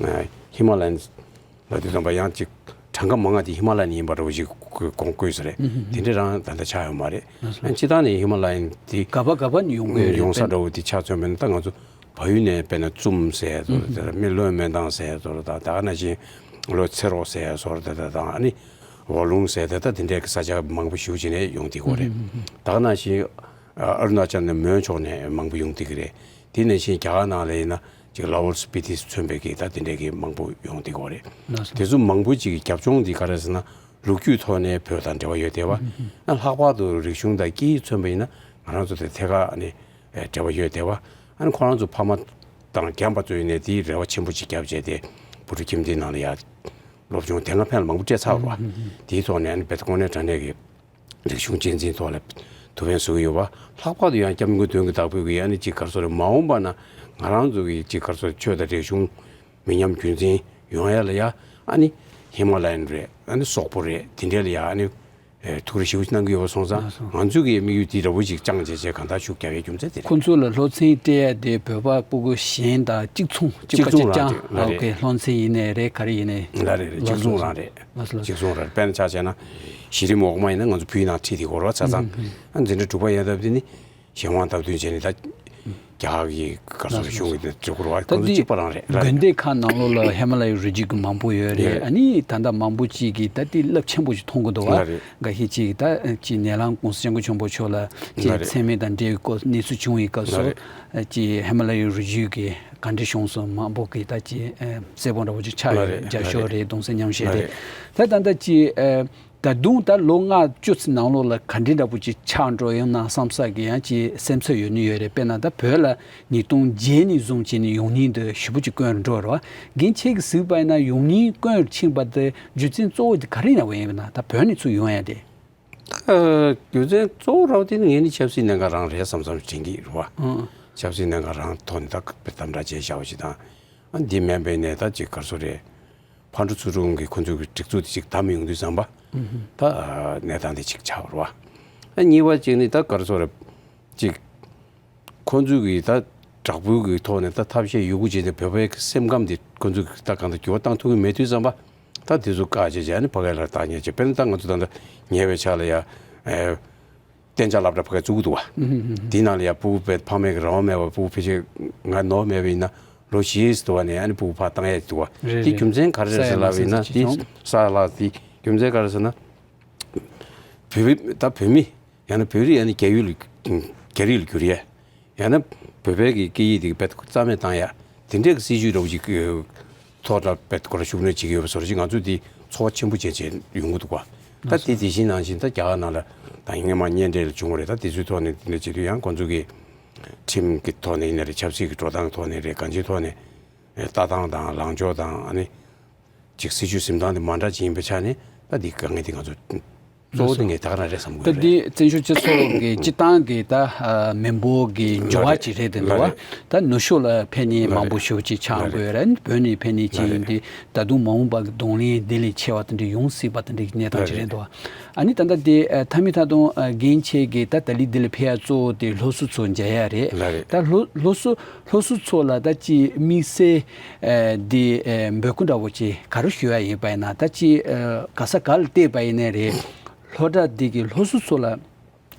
ཨེ། ཧི་མ་ལ་ཡན་ལ་དེ་ཙམ་པ་ཡང་ཅིག་གྲངས་ཀ་མང་བ་དེ་ཧི་མ་ལ་ཡན་ཡིན་པ་འདྲ་བོ་ཞིག་དགོངས་བཀོད་ས་རེད། ཨུ་ཧུ་ཧུ། དེ་འདྲ་རང་ད་ལྟ་ཆགས་ཡོད་མ་རེད། ལགས་སོ། ཨེ། སྤྱིར་བཏང་ནས་ཧི་མ་ལ་ཡན་དེ་ག་པ་ག་པ་ནས་ཡོང་གི་ཡོད་རེད། ཡོང་ས་འདྲ་བོ་དེ་ཆགས་ཚོད་མེད་ན་ད་ང་ཚོ། བལ་ཡུལ་ནས་དཔེར་ན་ཙུམ་ཟེར་ཡ་ཚོ་ལ་དེ་ལ་མི་ལོན་མེན་ཏང་ཟེར་ཡ་ཚོ་ལ་དང་ད་ག་ནང་བཞིན་ལོ་ཚེ་རོགས་ཟེར་ཡ་ཚོ་ལ་དེ་ད་དང་ཨ་ནི་ཝོ་ལུང་ཟེར་དེ་ད་དེ་འདྲའི་ས་ཆ་མང་པོ་ཞེ་པོ་ཅིག་ནས་ཡོང་བསྡད་ཀྱི་ཡོད་རེད། ད་ག་ནང་བཞིན་ཨ་རུ་ན་ཅལ་ནས་མོན་ཕྱོགས་ནས་མང་པོ་ཡོང་བསྡད་ཀྱི་རེད། དེ་ནང་བཞིན་རྒྱ་གར་ནང་ལ་ཡིན་ན་ཅིག་ལ་ཝོ་སི་པི་ཏི་མཚོན་པའི་གི་ད་དེ་འདྲའི་གི་མང་པོ་ཡོང་བསྡད་ཀྱི་ཡོད་རེད། དེ་ཚོ་མང་པོ་ཅིག་གི་རྒྱབ་ལྗོངས་འདི་ག་རེ་ཟེར་ན་ལོ་རྒྱུས་ཐོག་ནས་བོད་དང་འབྲེལ་བ་ཡོད་བསྡད་པ། ཨ་ལྷག་པར་དུ་རིག་གཞུང་དང་སྐད་ཡིག་མཚོན་པ་ཡིན་ན་ང་རང་ཚོ་དེ་ཐད་ཀར་ནས། ཨེ། འབྲེལ་བ་ཡོད་བསྡད་པ། ཨ་ནི་ཁོ་རང་ཚོ་ཕ་མ་དང་རྒན་པ་ཚོ་ཡིན་ནའི་དེའི་རེ་བ་ཆེན་པོ་ཅིག་བརྒྱབ་བྱས་ཏེ་བུ་ཕྲུག་ཁྱིམ་སྡེའི་ནང་ལ་ཡ་སློབ་སྦྱོང་དེ་སྔ་ཕན་ལ་མང་པོ་སྤྲད་ཚར་བ། དེའི་ཐོག་ནས་ཨ་ནི་བེད་དགོང་ནས་དྲང་གནས་ཀྱི་རིག་གཞུང་གཅེས་འཛིན་ཐོག་ལ་ཐུགས་ཕན་གསོས་ཀྱི་ཡོད་པ། ལྷག་པར་དུ་ཡང་སྐྱབས་མགོན་དོན་གྱི་བདག་པོས་ཀྱི་ཨ་ནི་ཅིག་ག་རེ་ཟེར་རེད། མ་འོངས་པ་ན་ང་རང་ཚོ་གི་ཅིག་ག་རེ་ཟེར་རེད། ཆོས་དང་རིག་གཞུང་མི་ཉམས་རྒྱུན་འཛིན་ཡོང་ཡ་ལ་ཡ་ཨ་ནི་ཧི་མ་ལ་ཡན་རེད། ཨ་ནི་སོག་པོ་རེད། དེ་འདྲ་ལ་ཡ་ཨ་ནི། ཨེ། ཐུགས་རེ་ཞེ་པོ་གནང་གི་ཡོད་པ་སོང་ཙང་ལགས་སོ། ང་ཚོས་ཀྱི་དམིགས་ཡུལ་དེ་འདྲ་བོ་ཞིག་བཅངས་བྱས་བྱས་གང་ལྟར་ཤུགས་རྒྱག་ཡའི་རྒྱུ་མཚན་དེ་རེད། ཁོང་ཚོ་ལ་སློབ་ཚན་སྤྲད་ཡ་དེ་བོད་པ་སྤུ་གུ་གཞན་དང་གཅིག་མཚུངས་གཅིག་པ་གཅིག་རྐྱང་། ལ་རེད། ཨོ་ཁེ། སློབ་ཚན་ཡིན་ནའི་རེད། ག་རེ་ཡིན་ནའི། ལ་རེད་རེད། གཅིག་མཚུངས་རང་རེད། ལགས་སོ་ལགས་སོ། གཅིག་མཚུངས་རང་རེད། དཔེར་ན་ཆ་བཞག་ན་གཞི་རིམ་འོག་མ་ཡིན་ན་ང་ཚོ་བོད་ནང་ཁྲིད་དེ་གོ་རོགས་ཆ་ཚང་། ཨ་འཛིན་གྲྭ་དྲུག་པ་ཡན་འདབ་དེ་ནི། གཞན་དབང་སྟབས་བསྟུན་བྱས་ནས་ད་རྒྱ་གར་གྱི་ག་རེ་ཟེར་རེད། གཞུང་གི་དེ་གོ་རོགས་ཁོང་ཚོ་གཅིག་པ་རང་རེད། ལ་རེད། དགོན་སྡེ་ཁག་ནང་ལོགས་ལ་ཧི་མ་ལ་ཡའི་རི་རྒྱུད་ཀྱི་མང་པོ་ཡོད་རེད། ཡོད་རེད། ཨ་ནི་ད་ལྟ་མང་པོ་ཅིག་གིས་ད་དེ་རླབས་ཆེན་པོ་ཞིག་མཐོང་གི་འདུག་བ། ལ་རེད། འགའ་ཤས་ཅིག་ད་ཅིག་ནེ་ལང་ཀུང་སི་སྐྱབས་མགོན་ཆེན་པོ་མཆོག་ལ་ཅིག་ལ་རེད། མཚན་སྨད་དང་འབྲེལ་བའི་སྐོར་གནས་ཚུལ་བྱུང་བའི་སྐབས་ལ་སུ། རེད། ཅིག་ཧི་མ་ལ་ཡའི་རི་རྒྱུད་ཀྱི་ག་འདྲ་བྱུང་སོང་། མང་པོ་གིས་ད་ཅིག་གསལ་པོ་འདྲ་བོ་ཅིག་ཆགས་ཡོད་རེད། ལ་རེད། རྒྱབ་ལ་ཤོག་རེད། རེད། གདུང་སེམས་མཉམ་བཞེས་ལ་རེད། རེད། ད་ད་ལྟ་ཅིག་ད་དུང་ད་ལོ་ལྔ་བཅུ་ཙམ་ནང་ལོགས་ལ་ག་འདྲ་འདྲ་པོ་ཅིག་ཆགས་འགྲོ་ཡོང་ན་བསམ་ས་གི་ཡང་ཅིག་སེམས་འཚབ་ཡོད་ནི་ཡོད་རེད། དཔེར་ན་ད་བོད་ལ་ཉིས་སྟོང་བརྒྱད་ནས་བཟུང་བྱས་ནས་ཡོང་སྙིང་འདི་ཞེ་པོ་ཅིག་དཀོན་རུ་འགྲོ་རེད་བ། རྒན་ཁྱེད་ཀྱིས་གཟིགས་པ་ཡིན་ན་ཡོང་སྙིང་དཀོན་རུ་ཕྱིན་པ་དེ་རྒྱུ་མཚན་གཙོ་བོ་དེ་ག་རེ་ཡིན་ན་བ་ཡིན་པ་ན་ད་བོད་ནས་ཚུར་ཡོང་ཡ་དེ། ཨ། རྒྱུ་མཚན་གཙོ་བོ་ར་བ་དེ་ནི་ངས་ནི་ཆབ་སྲིད་གནད་འགག་རང་རེད་བསམ་བསམ་དྲན་གྱི་རེད་བ། ཨང་། ཆབ་སྲིད་གནད་འགག་རང་ཐོག་ནས་ད་དམ་དྲག་བྱས་བཞག་པ་ཞིག་དང་། ཨ། འདི་མིན་པའི་ནས་ད་ཅིག་ག་རེ་ཟེར་རེད། ཕར་འགྲོ་ཚུར་འགྲོ་གི་ཁོ་ཚོའི་གི་སྒྲིག་འཛུགས་དེ་ཅིག་དར་མི་ཡོང་དུས་ཙམ་པ། ཨུ་ཧུ། ད་གནས་སྟངས་དེ་ཅིག་ཆགས་པ་རེད་བ། ཨ། གཉིས་པ་ཅིག་ནི་ད་ག་རེ་ཟེར་རེད། ཅིག་ཁོ་ཚོའི་གི་ད་དྲག་པོའི་གི་ཐོག་ནས་ད་ཐབས་ཤེས་ཡོད་རྒུ་བྱས་ནས་བོད་པའི་གི་སེམས་ཁམས་དེ་ཁོ་ཚོའི་གི་ད་གང་ལྟར་འགྱུར་བ་བཏང་ཐུབ་ཀྱི་མེད་དུས་ཙམ་པ། ད་དེ་ཚོ་བཀག་བྱས་བྱས་ནས་ཕ་གི་ལ་བཏང་ཉེས་བྱས། དཔེར་ན་ད་ང་ཚོ་ད་ལྟ་ཉེ་བའི་ཆར་ལ་ཡ། ཨེ། གཏན་འཇགས་སློབ་གྲྭ་ཕ་གིར་བཙུགས་འདུག་བ། ཨུ་ཧུ་ཧུ་ཧུ། དེའི་ནང་ལ་ཡང་ཕྲུ་གུ་ཕ་མའི་གི་རང་དབང་མེད་པར་ཕྲུ་གུ་ཕལ་ཆེར་ང་ནོར་མེད་པ་ཡིན་ན་ལོ་བཞི་ཙམ་འདུག་བ་ནས་ཨ་ནི་ཕྲུ་གུ་ཕར་བཏང་ཡ་འདུག་བ། རེད་དེ་རེད། རྒྱུ་མཚན་ག་རེ་རེད་ཟེར་ལབ་པ་ཡིན་ན་ས་ཡ་དེ་ལྷག་ས་ཡ་ལྷག་དེ་རྒྱུ་མཚན་ག་རེ་ཟེར་ན། བོད་མི་ད་བོད་མི་ཡང་ན་བོད་རིགས་ཡང་ན་རྒྱ་ཡུལ་རྒྱ་རིགས་ལ་འགྱུར་ཡ། ཡང་ན་བོད་པའི་གི་སྐད་ཡིག་དེ་གི་རྦད་དེ་རྩ་མེད་བཏང་ཡ། དེ་འདྲའི་གི་སྲིད་ཇུས་འདྲ་པོ་ཞིག་ཐོག་ལ་རྦད་དེ་ཁོ་རང་ཤུགས་སྣོན་བྱེད་ཀྱི་ཡོད་པ་བཟོ་འདྲ་ཞིག་ང་ཚོས་དེ་ཚོར་བ་ཆེན་པོ་ཅན་བྱས་ཡོང་གི་འདུག་ག་ད་དེ་དེ་བཞིན་ནང་བཞིན་ད་རྒྱ་གར་ནང་ལ་ད་སྔོན་མ་གཉེན་འབྲེལ་ལ་བྱུང་བ་རེད། ད་དེ་ཚོའི་ཐོག་ནས་དེ་འདྲ་བྱེད་དུས་ཡང་ཁོང་ཚོ་གི་ཁྲིམས་ཀྱི་ཐོག་ནས་ཡིན་ན་རེད། ཆབ་སྲིད་ཀྱི་འགྲོ་སྟངས་ཐོག་ནས་རེད། གང་ཅིའི་ཐོག་ནས་ལྟ་སྟངས་དང་ལངས་ཕྱོགས་དང་ཨ་ནི། ཅིག་སྲིད་ཇུས་འཛིན་སྟངས་དེ་མ་འདྲ་ཅིག་ཡིན་པའི་ཆ་ནས་ད་འདི་དཀའ་ངལ་དེ་ང་ཚོ་གཙོ་བོ་དེ་ངས་ད་ག་རང་རེད་བསམ་གི་ད་ཡོད་རེད། འདི་བཙན་བྱོལ་སྤྱི་ཚོགས་ཀྱི་སྤྱི་བཏང་གི་ད་མི་འབོར་གྱི་འབྱོར་བ་ཅིག་རེད་དེ་འདུག་བ། ད་ནུབ་ཕྱོགས་ལ་ཕེབས་མཁན་མང་པོ་ཞེ་པོ་ཅིག་ཆགས་ཡོང་གི་ཡོད་རེད། བོད་ནས་ཕེབས་མཁན་ཅིག་ཡིན་དུས་ད་དུང་མ་འོངས་པ་གི་གདོང་ལེན་དེ་ལས་ཆེ་བ་དེ་འདྲ་ཡོང་སྲིད་པ་དེ་འདྲའི་གནས་སྟངས་ཅིག་རེད་འདུག་བ། ཨ་ནི་ད་ལྟ་དེ་མཐའ་མའི་མཐའ་དོན་རྒན་ཁྱེད་ཀྱིས་ད་ད་ལི་འདི་ལ་ཕེབས་ཡ་གཙོ་བོ་དེ་སློབ་ཟུར་ཚོ་མཇལ་ཡ་རེད། ད་སློབ་སློབ་ཟུར་སློབ་ཟུར་ཚོ་ལ་ད་ཅིག་དམིགས་བསལ་ཨ་འདི་ཨ་འབོད་སྐུལ་འདྲ་བོ་ཅིག་ག་རེ་ཞུ་ཡ་ཡིན་པ་ཡིན་ན། ད་ཅིག་ཨ་ག་ས་ག་ལ་བལྟས་པ་ཡིན་ནའི་རེད། སློབ་གྲྭ་འདི་གི་སློབ་ཟུར་ཚོ་ལ་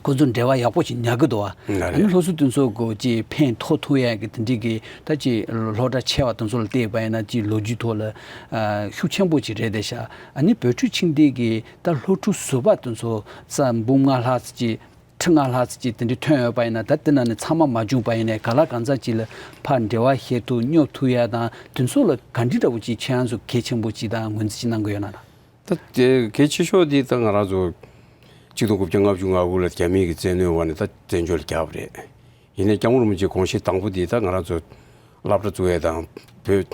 ཁོ་ཚོ་འབྲེལ་བ་ཡག་པོ་ཅིག་ཉར་གི་འདུག་བ། ཨ་ནི་སློབ་ཟུར་དེ་ཚོ་གོ་ཅིག་ཕན་ཐོགས་ཐུབ་ཡ་གི་དེ་འདྲི་གི་ད་ཅིག་སློབ་གྲྭ་ཆེ་བ་དེ་ཚོ་ལ་བལྟས་པ་ཡིན་ན་ཅིག་ལོ་རྒྱུས་ཐོག་ལ་ཨ་ཤུགས་ཆེན་པོ་ཅིག་རེད་དེ་ཤག་ཨ་ནི་བོད་ཕྲུག་ཆིང་དེ་གི་ད་སློབ་ཕྲུག་ཟུར་པ་དེ་ཚོ་ས་འབུམ་ལྔ་ལྷག་ཙམ་ཅིག་ཁྲི་ལྔ་ལྷག་ཙམ་ཅིག་དེ་འདྲ་ཐོན་ཡོད་པ་ཡིན་ན། ད་དེ་ནང་ནས་ཚང་མ་མ་བྱུང་པ་ཡིན་ནའི་ག་ལ་གང་འཚམ་ཅིག་ལ་ཕར་འབྲེལ་བ་བྱེད་ཐུབ་སྙོབ་ཐུབ་ཡ་དང་དེ་ཚོ་ལ་ག་འདྲི་འདྲ་བོ་ཅིག་ཁྱེད་རང་ཚོ་གལ་ཆེན་པོ་ཅིག་དང་ངོས་འཛིན་ཅིག་གནང་གི་ཡོད་ན་ད། ད་དེ་གལ་ཆེ་ཤོས་འདི་ད་ང་རང་ཚོ་གཅིག་སྟོང་དགུ་བརྒྱ་ལྔ་བཅུ་ང་དགུ་ལ་རྒྱ་མི་གི་བཙན་གནོན་འོག་ནས་ད་བཙན་བྱོལ་ལ་བསྐྱབས་པ་རེད། ཡིན་ནའི་སྐྱབས་མགོན་རིན་པོ་ཆེའི་དགོངས་གཞི་དང་པོ་འདི་ད་ང་རང་ཚོ་སློབ་གྲྭ་བཙུགས་ཡས་དང་བོད་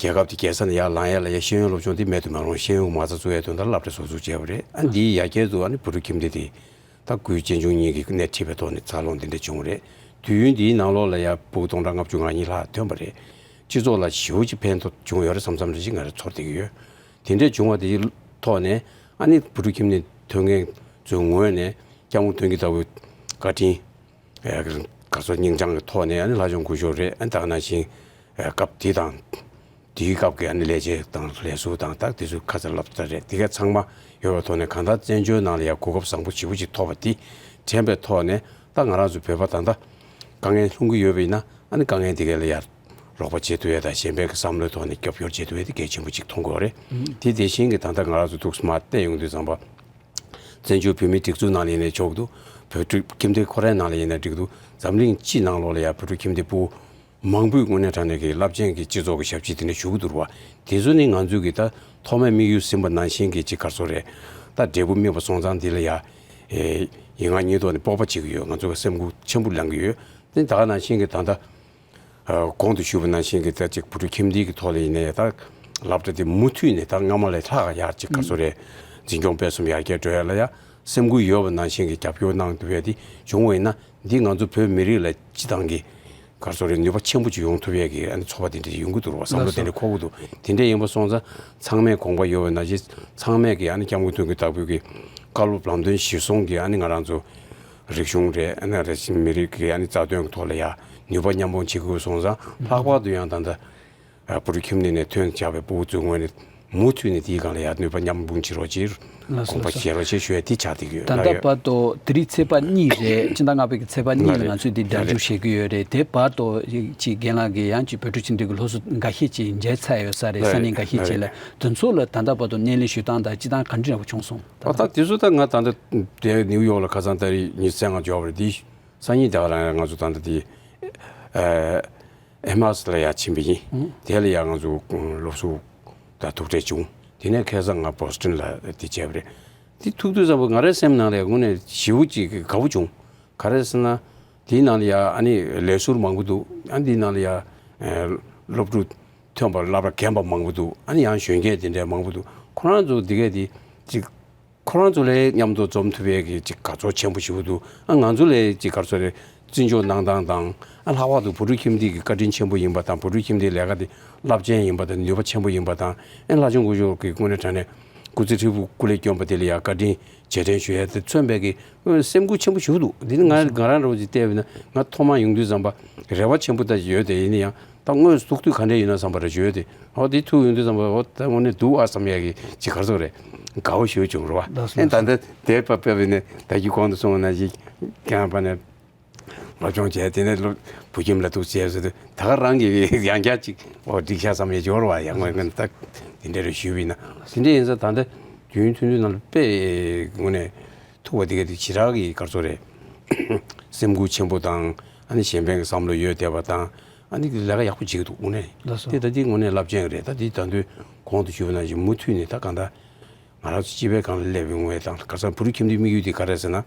རྒྱལ་ཁབ་དེ་རྒྱལ་ས་ནས་ཡར་ལངས་ཡས་ལ་ཡ་ཤེས་ཡོན་སློབ་སྦྱོང་འདི་མེད་དུ་མ་རུང་ཤེས་ཡོན་མ་རྩ་བཙུགས་ཡས་དོན་དག་སློབ་གྲྭ་བཟོ་བཙུགས་བྱས་པ་རེད། ཨ་འདིའི་ཡ་གྱལ་དུ་ཨ་ནི་བོད་ཕྲུག་ཁྱིམ་སྡེ་དེ་ད་སྐུའི་གཅེན་གཅུང་གཉིས་ཀྱིས་སྣེ་ཁྲིད་པའི་ཐོག་ནས་འཚར་ལོངས་འདི་འདྲ་བྱུང་བ་རེད། དུས་ཡུན་འདིའི་ནང་ལོགས་ལ་ཡ་ཕྲུ་གུ་སྟོང་ཕྲག་ལྔ་བཅུ་ང་གཉིས་ལྷག་ཐོན་པ་རེད། སྤྱི་ཚོགས་ལ་ཞེ་པོ་ཅིག་ཕན་ཐོགས་བྱུང་ཡོད་རེད་བསམ་བསམ་འདྲ་ཞིག་ང་རང་ཚོར་བསྡད་ཀྱི་ཡོད། དེ་འདྲ་བྱུང་བ་དེའི་ཐོག་ནས་ཨ་ནི་བོད་ཕྲུག་ཁྱིམ་སྡེ་ཐོན་མཁན་ཚོའི་ངོས་ནས་སྐྱབས་མགོན་དོན་གྱི་ལྟ་བུའི་བཀའ་དྲིན་ཨེ་ག་ཚོད་སྙིང་བཅངས་ཀྱི་ཐོག་ནས་ཨ་ནི་ལྷ་ལྕམ་སྐུ་ཞབས་རེད། ཨ་ནི་ད་ག་ནང་བཞིན་ཨེ་སྐབས་དེ་དང་དེའི་སྐབས་ཀྱི་ཨ་ནི་ལས་བྱེད་དང་ལས་ཟུར་དང་ད་དེ་ཚོ་ཁ་ཚ་ལབ་ད་རེད། དེ་ག་ཚང་མ་ཡོད་པའི་ཐོག་ནས་གང་ལྟར་བཙན་བྱོལ་ནང་ལ་ཡང་གོ་སྐབས་བཟང་པོ་ཞེ་པོ་ཅིག་ཐོབ་པ་དེ་དྲན་པའི་ཐོག་ནས་ད་ང་རང་ཚོ་བོད་པ་ད་ལྟ་དཀའ་ངལ་ལྷུང་གི་ཡོད་པ་ཡིན་ན་ཨ་ནི་དཀའ་ངལ་དེ་ག་ལ་ཡང་རོགས་པ་བྱེད་ཐུབ་ཡས་དང་གཞན་ཕན་གྱི་བསམ་བློའི་ཐོག་ནས་རྒྱབ་སྐྱོར་བྱེད་ཐུབ་ཡས་དེ་གལ་ཆེན་པོ་ཅིག་མཐོང་དགོས་རེད། དེ་དེ་བཞིན་གྱི་ད་ལྟ་ང་རང་ཚོ་ཐུགས་སུ་མ་བལྟས་ཡོང་དུས་ཙམ་པ། བཙན་བྱོལ་བོད་མིའི་སྒྲིག་འཛུགས་ནང་ལ་ཡིན་ནའི་ཆོག་འདུག་བོད་ཕྲུག་ཁྱིམ་སྡེ་ཁོ་རའི་ནང་ལ་ཡིན་ནའི་འགྲིག་འདུག་འཛམ་གླིང་སྤྱིའི་ནང་ལོགས་ལ་ཡང་བོད་ཕྲུག་ཁྱིམ་སྡེ་ཕྲུ་གུ་མང་པོས་དངོས་གནས་དྲང་གནས་ཀྱི་རླབས་ཆེན་གྱི་སྤྱི་ཚོགས་ཀྱི་ཞབས་ཕྱི་དེ་འདྲ་ཞུ་གི་འདུག་བ། དེ་ཚོ་ནི་ང་ཚོས་ཀྱི་ད་ཐོག་མའི་དམིགས་ཡུལ་ཟིན་པ་ནང་བཞིན་གྱི་ཅིག་ག་རེ་ཟེར་རེད། ད་འབྲས་བུ་སྨིན་པ་སོང་ཙང་འདི་ལ་ཡ། ཨེ། ཡིན་ང་གཉིས་ཐོག་ནས་སྤོབས་པ་བྱེད་ཀྱི་ཡོད། ང་ཚོ་སེམས་འགུལ་ཆེན་པོ་ལེན་གྱི་ཡོད། དེ་ད་ག་ནང་བཞིན་གྱི་ད་ལྟ། ཨ། གོང་དུ་ཞུས་པ་ནང་བཞིན་གྱི་ད་ཅིག་བོད་ཕྲུག་ཁྱིམ་སྡེ་གི་ཐོག་ལ་ཡིན་ནའི་ད་སློབ་གྲྭ་དེ་མུ་མཐུད་ནས་ད་སྔ་མ་ལས་ལྷག་ཡར་ཅིག་ག་རེ་ཟེར་རེད། འཛིན་སྐྱོང་སྤེལ་གསུམ་ཡར་རྒྱས་འགྲོ་ཡ་ལ་ཡ་སེམས་འགུལ་ཡོད་པ་ནང་བཞིན་གྱི་རྒྱབ་སྐྱོར་གནང་ཐུབ་ཡ་དེ་བྱུང་བ་ཡིན་ན་འདི་ང་ཚོ་བོད་མི་རིགས་ལ་སྤྱི་བཏང་གི་ག་རེ་ཟེར་རེད། ནུས་པ་ཆེན་པོ་ཅིག་ཡོང་ཐུབ་ཡ་གི་ཨ་ནི་ཚོར་བ་དེ་འདྲ་ཡོང་གི་འདུག་བ། བསམ་བློ་དེ་འདྲ་འཁོར་གི་འདུག་དེ་འདྲ་ཡིན་པ་སོང་ཙང་ཚང་མས་དགོངས་པ་ཡོད་པ་ནང་བཞིན་ཚང་མས་ཀྱི་ཨ་ནི་སྐྱབས་མགོན་དོན་གྱི་བདག་པོའི་གི་བཀའ་སློབ་ལམ་སྟོན་གཞིར་བཟུང་གི་ཨ་ནི་ང་རང་ཚོ་རིག་གཞུང་རེད། ཨ་ནི་རེ་ཞིག་མི་རིགས་ཀྱི་ཨ་ནི་རྩ་དོན་གྱི་ཐོག་ལ་ཡ་ནུས་པ་མཉམ་སྤུངས་བྱེད་དགོས་སོང་ཙང་ལྷག་པར་དུ་ཡང་ད་ལྟ་ཨ་བོད་ཕྲུག་ཁྱིམ་སྡེ་ནས་ཐོན་བྱ་བའི་ཕྲུ་གུ་ཚོའི་ངོས་ནས་མུ་མཐུད་ནས་དེའི་སྒང་ལ་ཡ་ནུས་པ་མཉམ་སྤུངས་བྱེད་རོགས་བྱེད། ལགས་སོ། དགོངས་པ་ལགས་སོ། བཞེས་རོགས་བྱེད་ཞུ་ཡ་དེ་ཆགས་བསྡད་ཀྱི་ཡོད། ད་ལྟ་ལགས་ཡོད། བར་དུ་དེ་རིང་ཚེས་པ་གཉིས་རེད། སྤྱི་ཟླ་ལྔ་པའི་གི་ཚེས་པ་གཉིས་ལ་ལགས་རེད། ང་ཚོས་འདི་སྒྲ་ལགས་སྒྱུར་རེད། བྱེད་ཀྱི་ཡོད་རེད། དེ་བར་དུ་ཅིག་རྒན་ལགས་ཀྱིས་ཡང་ཅིག་བོད་ཕྲུག་སྤྱི་འཐུས་ཀྱི་སློབ་གསོ་འགའ་ཤས་ཅིག་མཇལ་ཚར་ཡོད་ས་རེད། ལགས་སང་ཉིན་འགའ་ཤས་ཅིག་ལ། ལགས་རེད། དེ་ཚོ་ལ་ད་ལྟ་བར་དུ་སྣེ་ལེན་ཞུ་སྟངས་དང་སྤྱི་བཏང་ག་འདྲ་བྱུང་སོང་། ཨ། ད་དེ་ཚོ་ད་ང་ད་ལྟ་དེ་ནིའུ་ཡོག་ལ་ཁ་སང་ཏ་རིག་ཉི་ཤུ་རྩ་ལྔ་འབྱོར་བ་རེད། དེ་སང་ཉིན་དེ་ག་ལ་ང་ཚོ་ད་ལྟ་དེ་ཨ་ཨེ་མ་ཨེས་ལ་ཡར་ཕྱིན་པ་ཡིན། ཨང་། དེ་ལ་ཡར་ང་ཚོ་སློབ་ཟུར་དང་ཐུག་འཕྲད་བྱུང་། དེ་ནས་ཁ་སང་ང་བྷོ་སི་ཊོན་ལ་དེ་བྱས་པ་རེད། དེ་ཐུག་དུས་ཙམ་པ་ང་རའི་སེམས་ནང་ལ་དངོས་གནས་ཞེ་པོ་ཅིག་དགའ་པོ་བྱུང་། ག་རེ་ཟེར་ན། དེའི་ནང་ལ་ཡ་ཨ་ནི་ལས་ཟུར་མང་པོ་འདུག་ཨ་འདིའི་ནང་ལ་ཡ་ཨེ་སློབ་ཕྲུག་ཐོན་པ་སློབ་གྲྭ་རྒན་པ་མང་པོ་འདུག་ཨ་ནི་ཡང་གཞོན་སྐྱེས་དེ་འདྲ་མང་པོ་འདུག་ཁོ་རང་ཚོ་འདི་གས་དེ་ཅིག་ཁོ་རང་ཚོ་ལས་མཉམ་དུ་འཛོམས་ཐུབ་ཡས་ཀྱི་ཅིག་དགའ་ཚོར་ཆེན་པོ་ཞེ་པོ་འདུག་ཨ་ང་ཚོ་ལས་ཅིག་ག་རེ་ཟེར་རེད། བརྩི་འཇོག་གནང་སྟངས་དང་། ཨ་ལྷག་པར་དུ་བོད་ཕྲུག་ཁྱིམ་སྡེ་གི་བཀའ་དྲིན་ཆེན་པོ་ཡིན་པ་དང་། བོད་ཕྲུག་ཁྱིམ་སྡེའི་ལས་ཀ་དེ་རླབས་ཆེན་ཡིན་པ་དང་། ནུས་པ་ཆེན་པོ་ཡིན་པ་དང་། ཨ་ལྷ་ལྕམ་སྐུ་ཞབས་ཀྱིས་དངོས་གནས་དྲང་གནས་སྐུ་ཚེ་ཧྲིལ་པོ་སྐུ་ལས་བསྐྱོན་པ་དེ་ལ་ཡང་བཀའ་དྲིན་རྗེས་དྲན་ཞུ་ཡས་དེ་མཚོན་པའི་གི་སེམས་འགུལ་ཆེན་པོ་ཞིག་འདུག་འདི་ནི་ང་ང་རང་འདྲ་བོ་ཅིག་བལྟས་པ་ཡིན་ན་ང་ཐོག་མར་ཡོང་དུས་ཙམ་པ་རེ་བ་ཆེན་པོ་ད་ཡོད་དེ། ཡིན་ན་ཡང་ད་དངོས་སུ་ཐུག་དུས་ག་འདྲ་ཡིན་ན་བསམ་པ་རེ་ཞུ་ཡོད་དེ། འོ་དེ་ཐུག་ཡོང་དུས་ཙམ་པ་འོ་ད་དངོས་གནས་འདུག་ཨ་བསམ་ཡས་ཀྱི་ཅིག་ག་རེ་ཟེར་རེད། དགའ་བོ་ཞེ་པོ་བྱུང་རེད་བ། ལགས་སོ། ཨེ་ད་ལྟ་དེ་བབ་བབས་པ་ཡིན་ན་ད་གི་གོང་དུ་སོང་བ་ནང་བཞིན་ཀྱང་པ་ནས། སློབ་སྦྱོང་བྱས། དེ་ནས་སློབ་བོད་ཁྱིམ་ལ་ཐུག་བྱས་ཟེར་དུས་ད་ག་རང་གི་ཡང་བསྐྱར་ཅིག་འོ་འགྲིག་ཤག་བསམ་ཡས་འབྱོར་བ་ཡང་ངོས་ངན་ད་དེ་འདྲ་རེ་ཞུས་པ་ཡིན་ན། དེ་འདྲ་ཡིན་ཙང་ད་ལྟ་དུས་ཡུན་ཐུང་ཐུང་ནང་ལ་དཔེ་དངོས་གནས་ཐུག་པ་དེ་ག་དེ་ཞེ་དྲག་གི་ག་རེ་ཟེར་རེད། སེམས་འགུལ་ཆེན་པོ་དང་། ཨ་ནི་གཞན་ཕན་གྱི་བསམ་བློ་ཡོད་བསྡད་པ་དང་། ཨ་ནི་ལས་ཀ་ཡག་པོ་བྱེད་ཀྱི་འདུག་དངོས་གནས། ལགས་སོ། དེ་ད་དེ་དངོས་གནས་རླབས་ཆེན་རེད། ད་དེ་ད་དུང་གོང་དུ་ཞུས་པ་ནང་བཞིན་མུ་མཐུད་ནས་ད་གང་ལྟར། ང་རང་ཚོ་སྤྱི་པའི་སྒང་ལ་སླེབས་པའི་ངོས་དང་ག་ས་བོད་ཕྲུག་ཁྱིམ་སྡེའི་དམིགས་ཡུལ་དེ་ག་རེ་ཟེར་ན།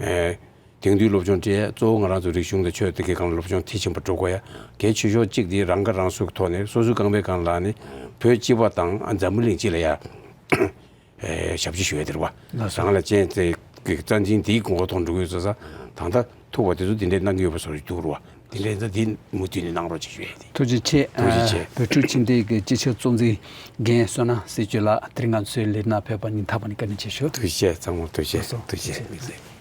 ཨེ། དེང་དུས་སློབ་སྦྱོང་སྤྲད་ཡ་གཙོ་བོ་ང་རང་ཚོ་རིག་གཞུང་དང་ཆོས་དེ་གའི་སྒང་ལ་སློབ་སྦྱོང་མཐིལ་ཕྱིན་པ་འགྲོ་དགོས་ཡ། གལ་ཆེ་ཤོས་གཅིག་དེ་རང་ཁ་རང་གསོའི་ཐོག་ནས་སོ་སོའི་རྐང་པའི་སྒང་ལ་ནི་བོད་སྤྱི་པ་དང་ཨ་འཛམ་བུ་གླིང་སྤྱི་ལ་ཡ་ཨེ་ཞབས་ཕྱི་ཞུ་ཡ་དེ་རེད་བ། ལགས་སོ། རང་ལ་ཅན་ཙེ་གི་རྩ་འཛིན་དེའི་མགོ་ཐོག་འགྲོ་གི་ཡོད་ས་ས་དང་ད་ཐུག་པ་དེ་ཚོ་དེ་འདྲའི་གནང་གི་ཡོད་པ་བཟོ་རེ་འདུག་རེད་བ། དེ་འདྲའི་ད་དེ་མུ་མཐུད་ནས་གནང་རོགས་ཅིག་ཞུ་ཡ་དེ། ཐུགས་རྗེ་ཆེ། ཐུགས་རྗེ་ཆེ། ཨ་བོད་ཕྲུག་སྤྱི་འཐུས་ཀྱི་སྤྱི་ཁྱབ་གཙོ་འཛིན་རྒན་བསོད་ནམས་སྲིད་བྱུས་ལགས། དེ་རིང་ང་ཚོའི་ལས་རིམ་ནང་ཕེབས་པར་སྙིང་ཐག་པ་ནས་བཀའ་དྲིན་ཆེ་ཞུ། ཐུགས་རྗེ་ཆེ་ཚང་མ། ཐུགས་རྗེ་ཆེ། ལགས་སོ། ཐུགས་རྗེ་ཆེ། ཐུགས་རྗེ་ཆེ།